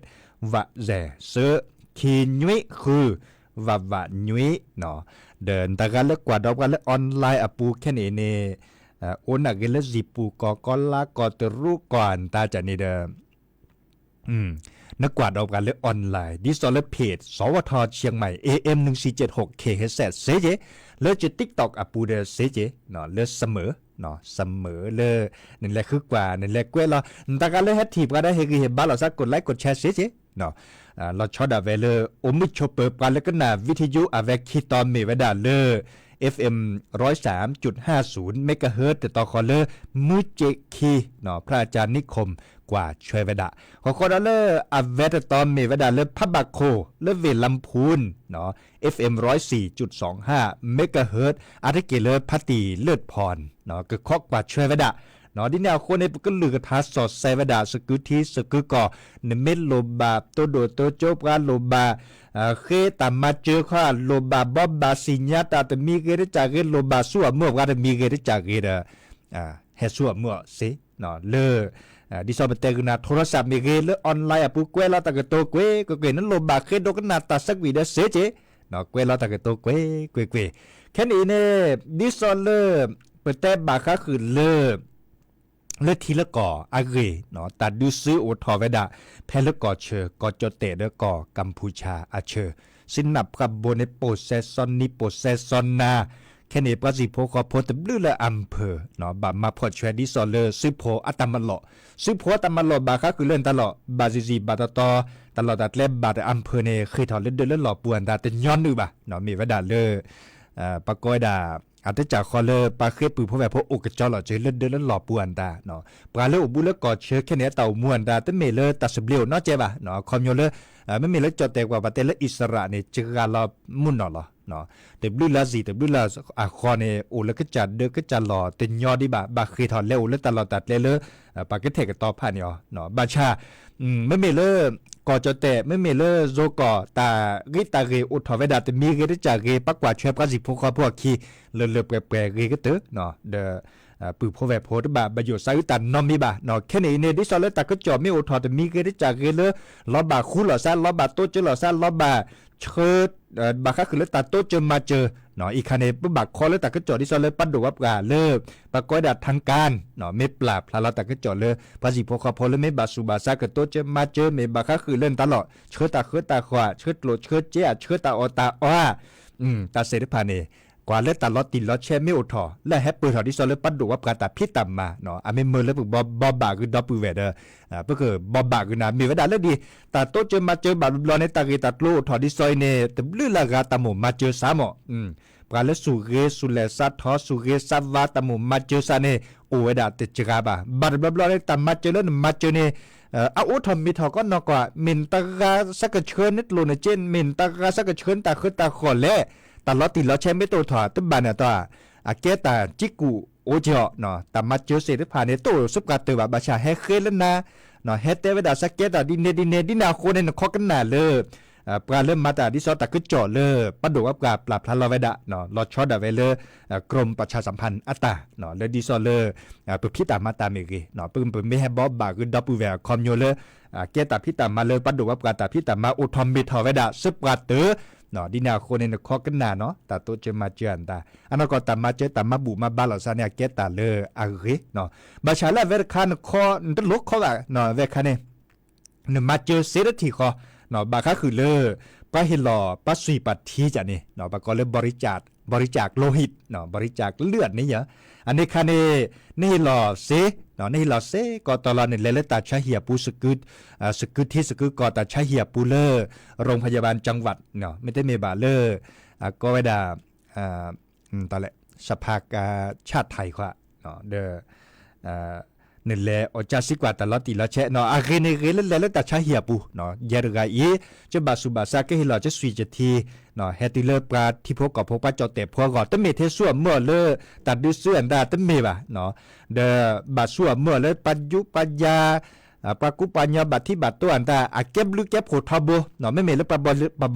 ဝးစဲး သၢ ခံနွံဃု ဝးဝးနွံနီၤ. ဒီးနတဂၤလၢကွၢ်ဒီးပှၤလၢ online အပူၤခဲန့ၣ်န့ၣ် အိၣ်နၢ်ဂ့ၤလၢ စံၣ်ပူၤ ကီၢ်ကီလါ ကီၢ်တရူး ကီၢ်အတၢ်ကၢ်န့ၣ်ဒီး နကွၢ်ဒီးပှၤလၢ online ဒ်သိးလၢ page สวท เชียงใหม่ A M หนึ่งสี่เจ็ดหก K H Z စ့က့ၤ, လၢ TikTok အပူၤဒီးစ့က့ၤ လၢ สมอ สมอ လၢ နလဲၤဃုကွၢ် နလဲၤကွဲးလီၤ နတဂၤလၢဟဲထံၣ်ပှၤဒီး ဟ့ၣ်ဂံၢ်ဟ့ၣ်ဘါလိာ်သး กดไลค์ กดแชร์ စ့က့ၤ လီၤဆီဒၣ်ဝဲလၢ အိၣ်မုာ်ဆိးပၢၤပှၤလၢကနၣ် ဝံထံယူ အဝဲခံတီၤမ့ၢ်ဝဲဒၣ်လၢ F M ร้อยสามจุดห้าศูนย์ megahertz တတီၤဃီလၢ မုၢ်ကၠ့ခံ พระอาจารย์นิคม ကွၢ်ဆွဲဝဲဒၣ်, ဃီဃီဒီးလၢအဝဲတတီၤမ့ၢ်ဝဲဒၣ်လၢ พระบาทโพธิ์ လၢ เวลลำพูน F M ร้อยสี่จุดสองห้า megahertz အါတက့ၢ်လၢ พระตรีเลิศพร ကခီကွၢ်ဆွဲဝဲဒၣ် ဒ်န့ၣ်အဃိန့ၣ် ပကလုၢ်ကထါစီၤစဲဝဲဒၣ် စကုထံစကုကီၢ်, နမ့ၢ်လိၣ်ဘၣ်တိဒိၣ်တိကၠိပှၤ လိၣ်ဘၣ် ဃ့တၢ်မၤစၢၤခီ လိၣ်ဘၣ်ဘီဘၣ်စံၣ်ညါတၢ်တမံၤဂ့ၤတကၢ်ဂ့ၤ လိၣ်ဘၣ်ဆူအမုၢ်ပှၤတမံၤဂ့ၤတကၢ်ဂ့ၤဒီး ဟဲဆူအမုၢ်အီၤစ့ လၢ ဒ်သိးပတဲဂုာ်နၤ โทรศัพท์ မ့ၢ်ဂ့ၤ လၢ online အပူၤကွဲးလီၤတၢ်ကတိၤကွ့ၢ်ကွ့ၢ်ကွ့ၢ် နလိၣ်ဘၣ်ဃ့ဒိကနၣ်တၢ်ဆၢကွံာ်ဒီးစ့က့ၤ ကွဲးလီၤတၢ်ကတိၤကွ့ၢ်ကွ့ၢ်ကွ့ၢ်, ခဲနံၣ်အံၤန့ၣ် ဒ်သိးလၢ ပတဲဘၣ်ဃးဃုာ်လၢ လၢထံလၢကီၢ်အဂ့ၢ် တၢ်ဒုးစုအိၣ်ထီၣ်ဝဲဒၣ် ဖဲလၢကီၢ်ဆၢ ကီၢ်ကၠီၣ်တဲၣ်ဒီးကီၢ်ကမ်ၣ်ဖူးဆၣ်အဆၢ, စံနၢ်ပှၢ်ဘိန့ၣ် ပိာ်စဲစီနံ ပိာ်စဲစီနၤ, ခဲ ခဲန့ၣ် ပှၤစံၣ်ဖိဃီဖိတဘျုးလၢ อำเภอ ဘၣ်မၤဖီၣ်ဆွဲဒ်သိးလၢ စုဖိအတၢ်မၤလီၢ်, စုဖိအတၢ်မၤလီၢ်ဘၣ်ဃးဃုာ်လၢနတၢ်လီၢ် ဘၣ်စံၣ်စံၣ်ဘၣ်တီတီ, တၢ်လီၢ်တၢ်ကျဲဘၣ်တၢ် อำเภอ န့ၣ် ဃ့ၢ်ထီၣ်လၢဒၢးလၢလီၢ်ပူၤအတၢ်တညီနုၢ်ဘၣ်, မ့ၢ်ဝဲဒၣ်လၢ ပှၤကိးဝဲဒၣ် အတကၢၢ်ဃီလၢပှၤဃ့ပုၢ်ဖိဝဲၢ်ဖိအိၣ်ကကၠီလီၤက့ၤလၢဒၢးလၢလီၢ်ပူၤအတၢ်, ပှၤလၢအိၣ်ဘူးလၢကီၢ်ဆၢခဲန့ၣ် အတၢ်အိၣ်မူအတၢ် တမ့ၢ်လၢတၢ်သဘျ့အိၣ်နီတကဲဘၣ်, အခီပညီလၢ မ့မ့ၢ်လၢကၠီၣ်တဲၣ်ကွၢ်ပှၤတဲလၢအံၣ်စရ့လးန့ၣ် စှၤလီၤမုၢ်နီၢ်လီၤ. တဘျုးလၢအစံၣ်တဘျုးလၢအဃီန့ၣ် အိၣ်လၢကစၢ်ဒၢကစၢ်လီၢ်တညီဒံးဘၣ်, ဘၣ်ဃ့ၢ်ထီၣ်လဲၤအိၣ်လၢတၢ်လီၢ်တၢ်ကျဲလၢ ပှၤကထဲၣ်ကတီၤဖးန့ၣ်အီၤ, ဘၣ်ဆၣ် မ့မ့ၢ်လၢ ကီၢ်ကၠီၣ်တဲၣ် မ့မ့ၢ်လၢယိၤကီၢ် တၢ်ဂ့ၢ်တၢ်ဂ့ၢ်အိၣ်ထီၣ်ဝဲဒၣ်တမံၤဂ့ၤတကၢၢ်ဂ့ၤ ပှၤကွၢ်ဆွဲပှၤစံၣ်ဖိဃီဖိအခံ လၢလၢပှဲၤပှဲၤဂ့ၤကတၢၢ်, ဒီး ပုၢ်ဖိဝဲၢ်ဖိတဘၣ် ဘၣ်ယိၣ်စးအုးတၢ်နီတမံၤဘၣ်, ခဲန့ၣ်အံၤန့ၣ် ဒ်သိးလၢတၢ်ကစီၣ်မ့ၢ်အိၣ်ထီၣ်တမံၤဂ့ၤတကၢၢ်ဂ့ၤလၢ လီၤဘၣ်ဃူလိာ်သး လီၤဘၣ်တိစၢၤလိာ်သး လီၤဘၣ်ဆှၢ ဘၣ်ဃးဃုာ်လၢတၢ်တိစၢၤမၤစၢၤ, အံၤခါန့ၣ် ပဘၣ်ခီလၢတၢ်ကစီၣ်ဒ်သိးလၢပှၤဒိၣ်ပှၤပှၢ်လၢ ပှၤကိးဝဲဒၣ် ทางการ မ့ၢ်ပျၢ်ဖျါလီၤတၢ်ကစီၣ်လၢ ပှၤစံၣ်ဖိဃီဖိလၢမ့ၢ်ဘၣ်ဆူးဘၣ်ဆါကတိစၢၤမၤစၢၤ မ့ၢ်ဘၣ်ဃးဃုာ်လၢနတၢ်လီၢ် ဆှၢတၢ်ဃၢတၢ်ဃီၤ ဆှၢကျိၣ်ဆှၢစ့ ဆှၢတၢ်အီၣ်တၢ်အီ တၢ်စဲးတဖၣ်န့ၣ် ကွၢ်လၢတၢ်လီၤတံၢ်လီၤဆဲးမ့ၢ်အိၣ်ထီၣ် လၢအဟဲပၢၢ်ထီၣ်ဒ်သိးလၢပှၤဒိၣ်ပှၤပှၢ်တၢ်ဖံးတၢ်မၤ, အမ့ၢ်မၢလၢပကဘီဘၣ်ဂုာ်ဒီပုၢ်ဝဲၢ်ဒီး ပကဘီဘၣ်ဂုာ်နၤ မ့ၢ်ဝဲဒၣ်လၢဒ် တၢ်တိစၢၤမၤစၢၤဘၣ်ဘျီဘျီန့ၣ် တၢ်ဂ့ၢ်တၢ်ကျိၤအိၣ်ထီၣ်ဒ်သိးအံၤန့ၣ် တဘျုးလၢအဂၤတၢ်မိၣ်မၤစၢၤစးမး, ပှၤလၢစူၢ်ဂ့ၤစူၢ်လဲၤစးထီၣ် စူၢ်ဂ့ၤစးဝါ တၢ်မိၣ်မၤစၢၤစးန့ၣ် အိၣ်ဝဲဒၣ်တစှၤဘၣ်. ဘၣ်တဘျီဘျီန့ၣ် တၢ်မၤစၢၤလၢနမၤစၢၤန့ၣ် အအိးထီၣ်မ့ၢ်ထီၣ်ကီးနီၢ်ကွၢ် မ့ၢ်နတဂၤစးကဆှၢနကျိၣ်နစ့ မ့ၢ်နတဂၤစးကဆှၢနတၢ်ဃၢတၢ်ဃီၤလဲၣ်, တၢ်လီၤတံၢ်လီၤဆဲးမ့ၢ်တအိၣ်ထီၣ် တဘၣ်န့ၣ်အတီၢ် အကဲတၢ်ကံကူၣ်အိၣ်က့ၤအီၤ, တၢ်မၤစၢၤစ့ၢ်တဖၣ်န့ၣ် တအိၣ်စ့ၢ်ကီးတၢ်ဘၣ် ဘၣ်ဆၣ်ဟဲဃ့လၢနၤ ဟဲတဲဝဲဒၣ်စးကဲတၢ်ဒ်န့ၣ်ဒ်န့ၣ် ဒ်န့ၣ်အဃိန့ၣ် နခီကနၣ်လၢ ပှၤလၢမၤတၢ်ဒ်သိးတၢ်ကစီၣ်လၢ ပှၤဒိၣ်ပှၤပှၢ်ပျၢ်ဖျါလီၤဝဲဒၣ် လီၤဆီဒၣ်ဝဲလၢ กรมประชาสัมพันธ์ အတၢ် လၢဒ်သိးလၢ ပဖံးတၢ်မၤတၢ်မ့ၢ်ဂ့ၤ ပမ့ၢ်ဟဲဘီဘၣ်ဂုာ်ဒီပုၢ်ဝဲၢ်အခီပညီလၢ ကဲတၢ်ဖံးတၢ်မၤလၢ ပှၤဒိၣ်ပှၤပှၢ်တၢ်ဖံးတၢ်မၤအိၣ်ထီၣ်မ့ၢ်ထီၣ်ဝဲဒၣ် စ့ၢ်ပှၤတၢၢ် ဒ်န့ၣ်အဃိန့ၣ် နခီကနၣ်နီၤ တၢ်တိစၢၤမၤစၢၤအတၢ် အနီၢ်ကီၢ်တၢ်မၤစၢၤတၢ်မၤဘူၣ်မၤဘါလိာ်သးန့ၣ် အကဲတၢ်လၢအဂ့ၤ ဘၣ်ဆၣ်လၢအဝဲတခါနခီ နတလိၣ်ခီဘၣ် အဝဲခါန့ၣ် နမၤစၢၤစ့တထံၣ်ဃီ ဘၣ်ဃးဃုာ်လၢ ပှၤဟ့ၣ်လီၤပှၤသွံၣ်ပှၤထံကၢ်န့ၣ် ပှၤကိးလၢ บริจาค บริจาคโลหิต บริจาคเลือด န့ၣ်ယါ အန့ၣ်ခါန့ၣ် နဟ့ၣ်လီၤစ့ နဟ့ၣ်လီၤစ့ကီးတီၤလီၤန့ၣ် လဲၤလၢတၢ်ဆါဟံၣ်အပူၤ စကုထံစကုကီၢ်တၢ်ဆါဟံၣ်အပူၤလၢ โรงพยาบาลจังหวัด မ့တမ့ၢ်ဘၣ်လၢ ကိးဝဲဒၣ် တၢ်လဲၣ် สภากาชาดไทย ဃီ ဒီး နလဲၤအီၣ်ကၢစံကွၢ်တၢ်လီၤတံၢ်လီၤဆဲး အဂ့ၢ်န့ၣ်ဂ့ၤလၢလဲၤလၢတၢ်ဆါဟံၣ်အပူၤ ယဲတဂၤအံၤ ကဘၣ်ဆူးဘၣ်ဆါကဟ့ၣ်လီၤကသွံၣ်ကထံ ဟဲတုၤလၢပှၤထံဖိကီၢ်ဖိပှၤကၠီၣ်တဲာ်ဖိအဂီၢ် တမ့ၢ်ထဲဆူအမုၢ်အီၤလၢ တၢ်ဒုးစုအတၢ်တမ့ၢ်ဘၣ် ဒီးဘၣ်ဆူအမုၢ်အီၤလၢပှၤယူးပှၤယၤ ပှၤကူပှၤညီဘၣ်ထံဘၣ်တိအတၢ် အကဲဘျုးကဲဖှိၣ်ထီဘိ မ့မ့ၢ်လၢပှၤ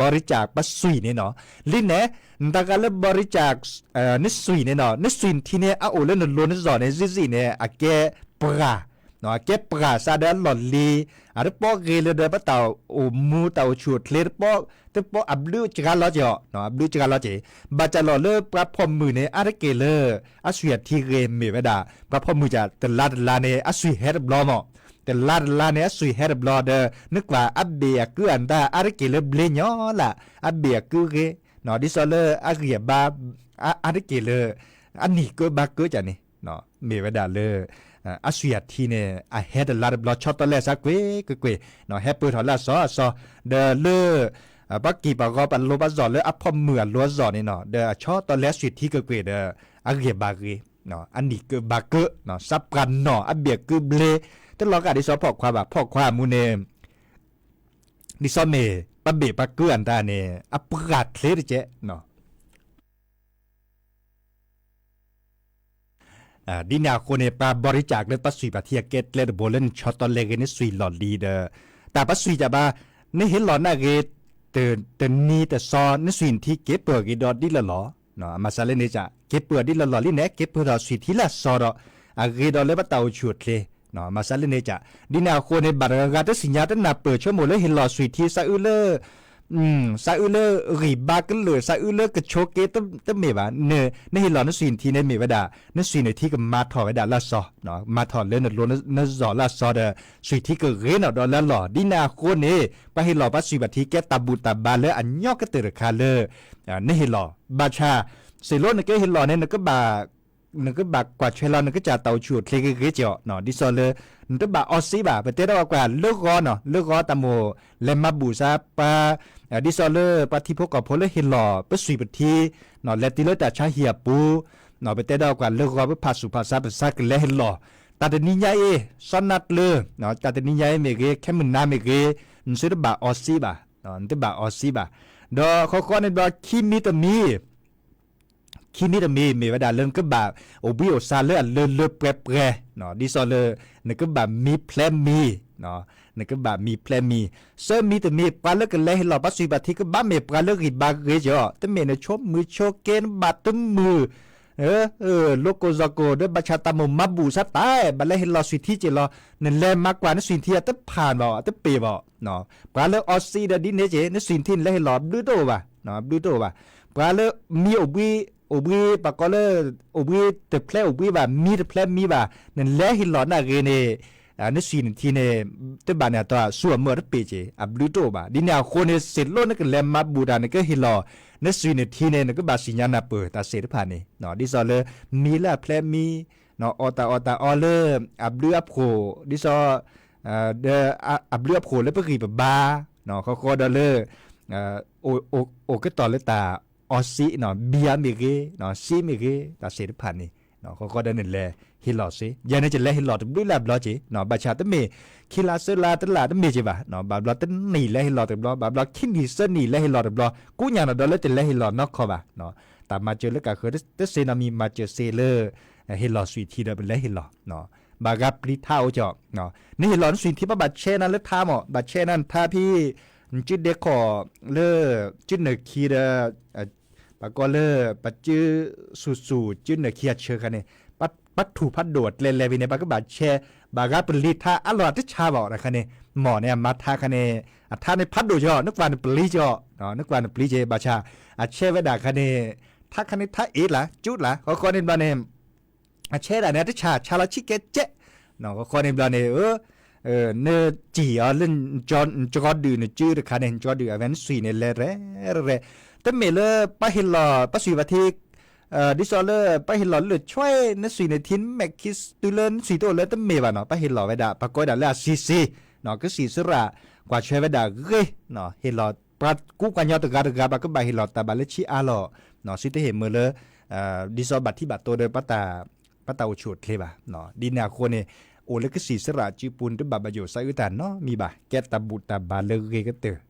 บริจาค ပှၤသွံၣ်န့ၣ်နီၤ လံန့ၣ် နတဂၤလၢ บริจาค နသွံၣ်န့ၣ်နီၤ နသွံၣ်ထံန့ၣ် အအိၣ်လၢနလိၤနစီၣ်န့ၣ် စံးစံးန့ၣ် အကဲပှၢ် အကဲပှၢ်စးဒီးအလီၢ်လံၤ အတပီဂ့ၤလၢဒီးပတၢ်အိၣ်မူတၢ်အိၣ်ဆူၣ်အိၣ်ချ့တပီ တပီအဘျုးစှၤလီၤက့ၤအီၤ အဘျုးစှၤလီၤက့ၤ ဘၣ်တၢ်လီၢ်လၢပှၤဖီၣ်မုၢ်န့ၣ် အါတက့ၢ်လၢ အသွံၣ်အထံဂ့ၤမ့ၢ်ဝဲဒၣ် ပှၤဖီၣ်မုၢ်တၢ်တလါတလါန့ၣ် အသွံၣ်ဟဲတဘျီမး တလါတလါန့ၣ် အသွံၣ်ဟဲတဘျီဒီး နကွၢ်အဘ့ၣ်အကုအတၢ် အါတက့ၢ်လၢဘျ့ညီလၢ် အဘ့ၣ်အကုဂ့ၤ ဒ်သိးလၢအဂံၢ်အဘါ အါတက့ၢ်လၢ အနံၣ်ကၢဘါကၢကၢ်န့ၣ် မ့ၢ်ဝဲဒၣ်လၢ အသွံၣ်အထံန့ၣ် အဟဲတလါတဘျီ ဆီတီလဲအသးကွ့ၢ်ကွ့ၢ်ကွ့ၢ် ဟဲပၢၢ်ထီၣ်လၢအစီအစီ ဒီးလၢ ပှၤကံၢ်ပှၤဂီၤပှၤလိၤပှၤစီၣ်လၢအဖီၣ်မုၢ်အလိၤအစီၣ်န့ၣ်နီၤ ဒီးအဆီတီလဲအသွံၣ်ထံကွ့ၢ်ကွ့ၢ်ဒီး အဂံၢ်ဘါဂ့ၤ အနံၣ်ကၢဘါကၢ စးပှၢ်နီၣ်အဘ့ၣ်အကုဘျ့ တလီၤဂာ်ဒ်သိးဖီၣ်ခွါဘၣ် ဖီၣ်ခွါအမူန့ၣ် ဒ်သိးမ့ၢ်ပှၤဘ့ၣ်ပှၤကုအတၢ်န့ၣ် အပှၢ်ချ့တကဲး ဒ်န့ၣ်အဃိန့ၣ် ပှၤ บริจาค လၢပှၤသွံၣ်ပှၤထံ အကဲကျဲတဘိလၢနဆီတီလဲဂ့ၤ နသွံၣ်လီၢ်လံၤဒီး တၢ်ပှၤသွံၣ်တၢ်ဘါ နဟ့ၣ်လီၤနၢ်ဂ့ၤ တနံၤတသီ နသွံၣ်နထံက့ၤပၢၢ်ဂ့ၤဒီးဒ်လၢလီၢ် မၤစၢၤလၢန့ၣ်ကၢ် က့ၤပၢၢ်ဒ်လၢလီၢ်လံန့ၣ် က့ၤပၢၢ်ထီၣ်သွံၣ်ထံလၢအစီဒီး အဂ့ၤဒီးလၢပတၢ်အိၣ်ဆူၣ်အိၣ်ချ့ မၤစၢၤလၢန့ၣ်ကၢ် ဒ်န့ၣ်အဃိန့ၣ် ဘၣ်တဂၤဂၤတသ့ၣ်ညါတနၢ်ပၢၢ်ဆိကမိၣ်လၢဟ့ၣ်လီၤသွံၣ်ထံသးအုးလၢ သးအုးလၢဂံၢ်ဘါကလုာ် သးအုးလၢကဆိးက့ တမ့ၢ်ဘၣ် နဟ့ၣ်လီၤနသွံၣ်နထံန့ၣ်မ့ၢ်ဝဲဒၣ် နသွံၣ်နထံကမၤထီၣ်ဝဲဒၣ်လၢအစီ မၤထီၣ်လၢနလိၤနစီၣ်လၢအစီဒီး သွံၣ်ထံကဂ့ၤနီၣ်ဒီးလၢအလီၢ် ဒ်န့ၣ်အဃိန့ၣ် ပှၤဟ့ၣ်လီၤပှၤသွံၣ်ပှၤထံကဲတၢ်ဘူၣ်တၢ်ဘါလၢအညီကတၢၢ်တခါလၢ နဟ့ၣ်လီၤ ဘၣ်ဆၣ် စ့ၢ်လီၤနကဟ့ၣ်လီၤန့ၣ် နကဘၣ်ကွၢ်ထွဲလီၤ နကစၢ်တၢ်အိၣ်ဆူၣ်အိၣ်ချ့ဂ့ၤဂ့ၤကီး, ဒ်သိးလၢ နတဘၣ်အီစ့ဘၣ်, ပတဲဒၣ်ပှၤကွၢ်လၢဂီၤနီၤ, လၢဂီၤတၢ်မိၣ်လဲၤမၤဘူၣ်စါပှၤ, ဒ်သိးလၢပှၤထံဖိကီၢ်ဖိလၢဟ့ၣ်လီၤ ပစွံၣ်ပထံ, လဲၤတုၤလၢတၢ်ဆါဟံၣ်အပူၤ, ပတဲဒၣ်ပှၤကွၢ်လၢဂီၤ ပဖးဆူၣ်ဖးဆါ ပစါကလဲၤဟ့ၣ်လီၤ, တၢ်တနံၤညါအံၤ စီနါကျၢၤ, တၢ်တနံၤညါအံၤမ့ၢ်ဂ့ၤ ခဲမုၢ်နၤမ့ၢ်ဂ့ၤ, နသုတဘၣ်အီစ့ဘၣ်, နတဘၣ်အီစ့ဘၣ်, ဒီးဃီဃီန့ၣ်ဘျီ ခံမံၤတမံၤ ခံမံၤတမံၤ မ့ၢ်ဝဲဒၣ်လၢနကဘၣ်အိၣ်ဘှံးအိၣ်သါလၢအလၢလၢပှဲၤပှဲၤ, ဒ်သိးလၢ နကဘၣ်မံဖျဲးမံၤ, နကဘၣ်မံဖျဲးမံၤ, သၢမံၤတမံၤ ပှၤလၢကလဲၤဟ့ၣ်လီၤပှၤစွံၣ်ပှၤထံ ကဘၣ်မ့ၢ်ပှၤလၢဂံၢ်ဘါဂ့ၤကီး, တမ့ၢ်နဆိမိၣ်ဆိက့ နဘၣ်တမုာ် လိၤကိၢ်ဇီၢ်ကိၢ် ဒီးဘၣ်ဆၣ်တၢ်မိၣ်မၤဘူၣ်စါတၢ် ဘၣ်လဲၤဟ့ၣ်လီၤစွံၣ်ထံက့ၤလီၤ, နလဲၤမၤကွၢ်နစွံၣ်ထံ အတဖၣ်ဘၣ် အတပ့ၤဘၣ်, ပှၤလၢအီစ့ဒီးဒ်န့ၣ်က့ၤ နစွံၣ်ထံနလဲၤဟ့ၣ်လီၤဘျုးတအိၣ်ဘၣ်, ဘျုးတအိၣ်ဘၣ်, ပှၤလၢမံအိၣ်ဘှံး, အိၣ်ဘှံး ပှၤကိးလၢ အိၣ်ဘှံးတဖျဲးအိၣ်ဘှံးဘၣ် မံတဖျဲးမံဘၣ် နလဲၤဟ့ၣ်လီၤနာ်ဂ့ၤန့ၣ် နစွံၣ်နထံန့ၣ် တဘၣ်န့ၣ်အတီၢ်ဆူအမုၢ်အတပ့ၤက့ၤ အဘျုးတအိၣ်ဘၣ်, ဒ်န့ၣ်အဃိန့ၣ် စ့ၢ်လီၤနကလဲၤမၤဘူၣ်တၢ် နကဟ့ၣ်လီၤ နစွံၣ်နထံန့ၣ် နကဘၣ်စံၣ်ညါနၢ်ပၢၢ်တၢ်စ့ၢ်တဖၣ်န့ၣ်, ဒ်သိးလၢ မံလၢအဖျဲးမံ အီၣ်တၢ်အီၣ်တၢ်အီလၢ အဘျုးအဖှိၣ် ဒ်သိး ဒီးအဘျုးအဖှိၣ်လၢပဂံၢ်ပဘါ, ဃီဃီဒီးလၢ အိၣ်ကတီၢ်လၢတၢ်အီစ့, ဘံယၤမ့ၢ်ဂ့ၤ, စ့မ့ၢ်ဂ့ၤ, တၢ်စ့ၢ်တဖၣ်န့ၣ်, ဃီဃီဒီးနလဲၤဟ့ၣ်လီၤစ့, ယဲန့ၣ်ကလဲၤဟ့ၣ်လီၤတဘျုးလၢအဘျီက့ၤ, ဘၣ်ဆၣ်တမ့ၢ် ခံလါသၢလါတလါတမ့ၢ်က့ၤဘၣ်, ဘၣ်ဘျီတနံၣ်လဲၤဟ့ၣ်လီၤတဘျီ, ဘၣ်ဘျီခံနံၣ်သၢနံၣ်လဲၤဟ့ၣ်လီၤတဘျီ, ကိးညါနီၤဒီးလၢတလဲၤဟ့ၣ်လီၤနီၢ်ခီဘၣ်, တၢ်မၤစၢၤလၢကၢ်ဃၢၤတသ့နီတမံၤ မၤစၢၤစ့လၢ ဟ့ၣ်လီၤစွံၣ်ထံဒီးပလဲၤဟ့ၣ်လီၤ, ဘၣ်ဂၤပျံၤထါအိၣ်ကီး, နဟ့ၣ်လီၤနစွံၣ်ထံ ပဘၣ်ဆဲးနၤလၢထါမး, ဘၣ်ဆဲးနၤနထါဖဲ နစုဒဲခီၣ်လၢ စုနၢၣ်ခံဒီး ပှၤကိးလၢ ပှၤစုဆူၣ်ဆူၣ် စုနၢၣ်ခံအဆၢခါန့ၣ် ပှၤထူၣ်ဖးဒိၣ်အကျဲလဲၤဝံၤန့ၣ် ပှၤကဘၣ်ဆဲး, ဘၣ်ဂၤပျံၤထါအလီၢ်တဆါဘၣ်အီၤတခါန့ၣ်, မ့ၢ်န့ၣ်အမၤထါခါန့ၣ် အထါန့ၣ်ဖးဒိၣ်ကီး, နကွၢ်နပျံၤကီး, နကွၢ်နပျံၤကီး, ဘၣ်ဆၣ် အဆဲးဝဲဒၣ်ခါန့ၣ် ထါခါန့ၣ်ထါအ့ၣ်လၢ ကၠူလၢ ဃီဃီန့ၣ်ဘျီန့ၣ် အဆဲးဒၣ်န့ၣ် အတဆါ ဆါလီၤဆံးကဲးကဲး, ဃီဃီန့ၣ်ဘျီန့ၣ် နစံၣ်အီၤလၢ နကၠီဒုၣ်နစုတခါန့ၣ် နကၠီဒုၣ်အဝဲနစွံၣ်န့ၣ်လဲၤရဲၣ်ရဲၣ်, တမ့ၢ်လၢပှၤဟ့ၣ်လီၤ ပှၤစွံၣ်ပှၤထံ ဒ်သိးလၢ ပှၤဟ့ၣ်လီၤလၢဆွဲ နစွံၣ်နထံ မဲာ်ခံတုၤလၢနစွံၣ်တအိၣ်လၢတမ့ၢ်ဘၣ်နီၤ, ပှၤဟ့ၣ်လီၤဝဲဒၣ် ပှၤကိးဝဲဒၣ်လၢအစံးစ့, ကစံၣ်စရၣ် ကွၢ်ထွဲဝဲဒၣ်ဂ့ၤ, ဟ့ၣ်လီၤ ပှၤကူပှၤကညီတဂၤတဂၤ ပှၤကဘၣ်ဟ့ၣ်လီၤတၢ်ဘၣ်လၢဆံးအါလီၤ, သုတဟ့ၣ်မ့ၢ်လၢ ဒ်သိးဘၣ်ထံၣ်ဘၣ်တိဒီး ပှၤတၢ်အိၣ်ဆူၣ်အိၣ်ချ့ဘၣ်, ဒ်န့ၣ်အဃိန့ၣ် အိၣ်လၢကစံၣ်စရၣ်စုပူၤန့ၣ် တဘၣ်ဘၣ်ယိၣ်သးအုးတၢ်နီတမံၤဘၣ်, ကဲတၢ်ဘူၣ်တၢ်ဘါလၢဂ့ၤကတၢၢ်,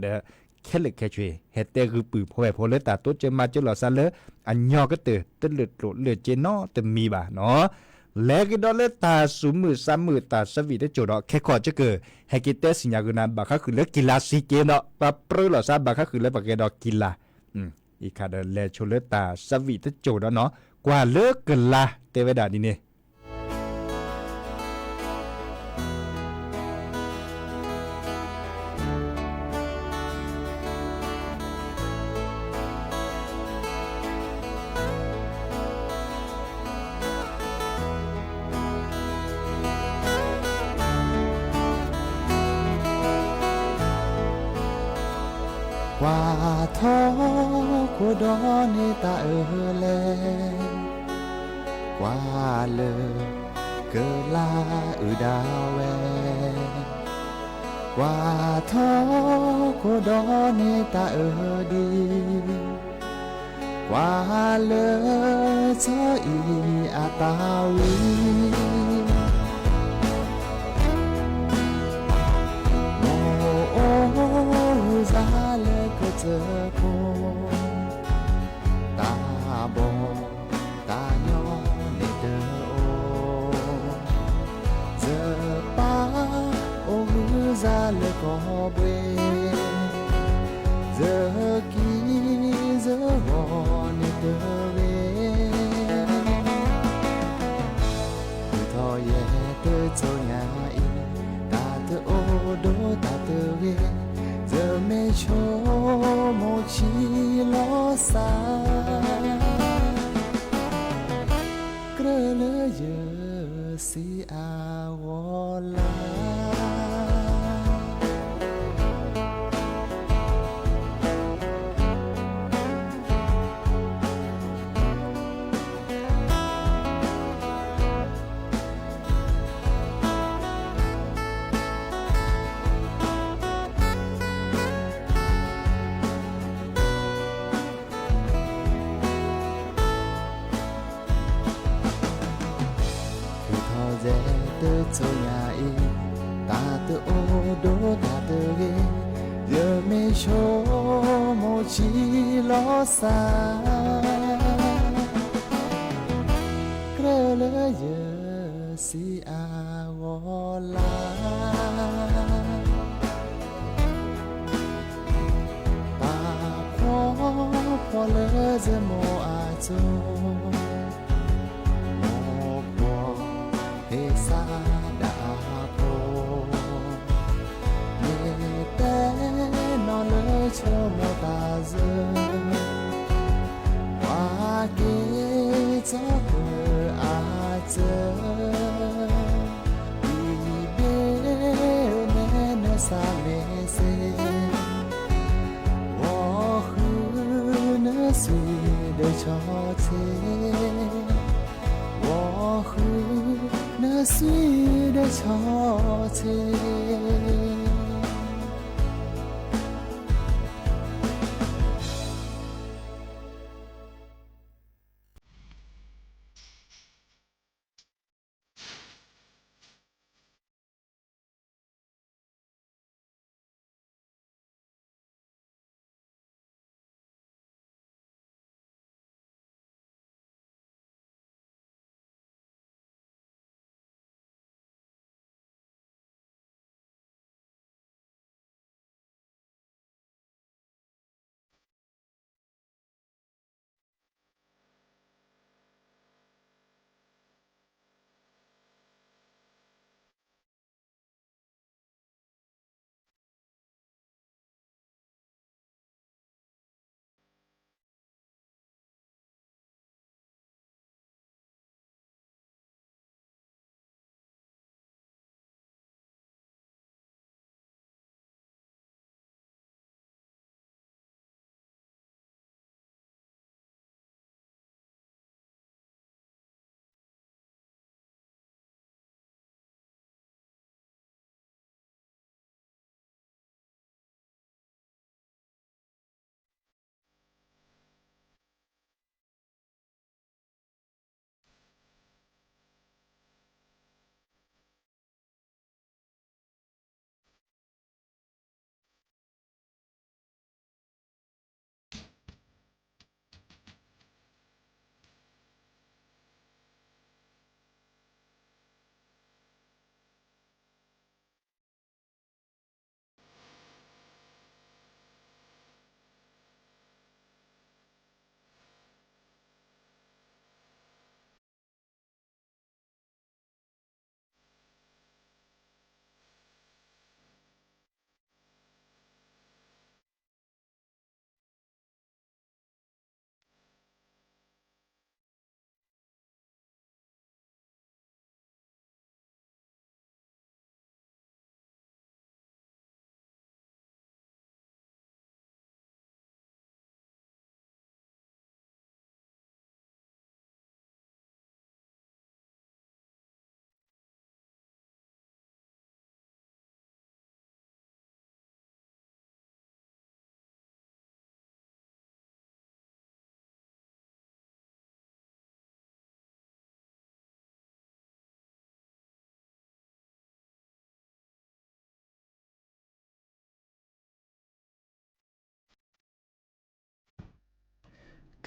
ဒီး ခဲလၢာ်ခဲဆ့ ဟဲတဲဂုာ်ပုၢ်ဖိဝဲၢ်ဖိလၢတၢ်တိစၢၤမၤစၢၤလိာ်သးလၢ အညီကတၢၢ် တလၢာ်ကျိၣ်လၢာ်စ့နီတမံၤဘၣ်နီၤ, လဲၤကဒီးလၢတၢ်သူၣ်မုာ်သးမုာ်တၢ်သးဝံၣ်တစိၢ်ဒီး ခဲခီၣ်ကကၢၢ် ဟဲက့ၤတဲသ့ၣ်ညါဂုာ်နၤ ဘၣ်ဃးဃုာ်လၢကံၢ်လါစံးက့ဒီး ပှၤပြၢလိာ်သးဘၣ်ဃးဃုာ်လၢပှၤဂဲၤဒီးကံၢ်လါ, အံၤခါဒီးလဲၤဆိလၢတၢ်သးဝံၣ်တစိၢ်ဒီးနီၤ, ကွၢ်လၢကလါတဲဝဲဒၣ်ဒ်န့ၣ် ကွၢ်ထီၣ်ခိၣ်ဒီးန့ၢ်တၢ်အၢလဲၣ်, ကွၢ်လၢ ကလါအုၣ်ဒၣ်ဝဲ, ကွၢ်ထီၣ်ခိၣ်ဒီးန့ၢ်တၢ်အၢဒံး, ကွၢ်လၢ ဆီအံၤအတၢ်ဝံၤ မိၢ်အိၣ်ဂုၢ်စါလၢကစၢၢ်ခိၣ်, တၢ်ဘီၣ်တၢ်ညီန့ၣ်တအိၣ်, ယပၢ်အိၣ်ဂုၢ်စါလၢကီၢ်ဘှ့ၣ်, ယကံၢ်ယဂီၤန့ၣ်တဂ့ၤ, မုၢ်ထီၣ်ယဲၢ်တစိၤညါအံၤ, တၢ်တအိၣ်ဒီးတၢ်တဂ့ၤ, ယမ့ၢ်ဆိကမိၣ်ဆံးလီၤစၢ် ကြၢးလၢယစံးအဂီၢ်လၢ သး ကြၢးလၢယစံးအဂီၢ်လၢ ပာ်ဖှိၣ်ဖှိၣ်လၢယမိၢ်အစိၤ မိၢ်ပှၢ်ဟ့ၣ်စၢ်ဒၣ်အဖိ မ့ၢ်တဲနီၢ်လၢဆိကမိၣ်တၢ်စၢၤ ပှၤက့ၤကၠီပၢၤအစၢၤ ဒ်ဘ့ၣ်နဲနစၢ်မ့ၢ်စ့ ဂီၤဃုနစုဒီးဆီဆ့, ဂီၤဃုနစုဒီးဆီဆ့.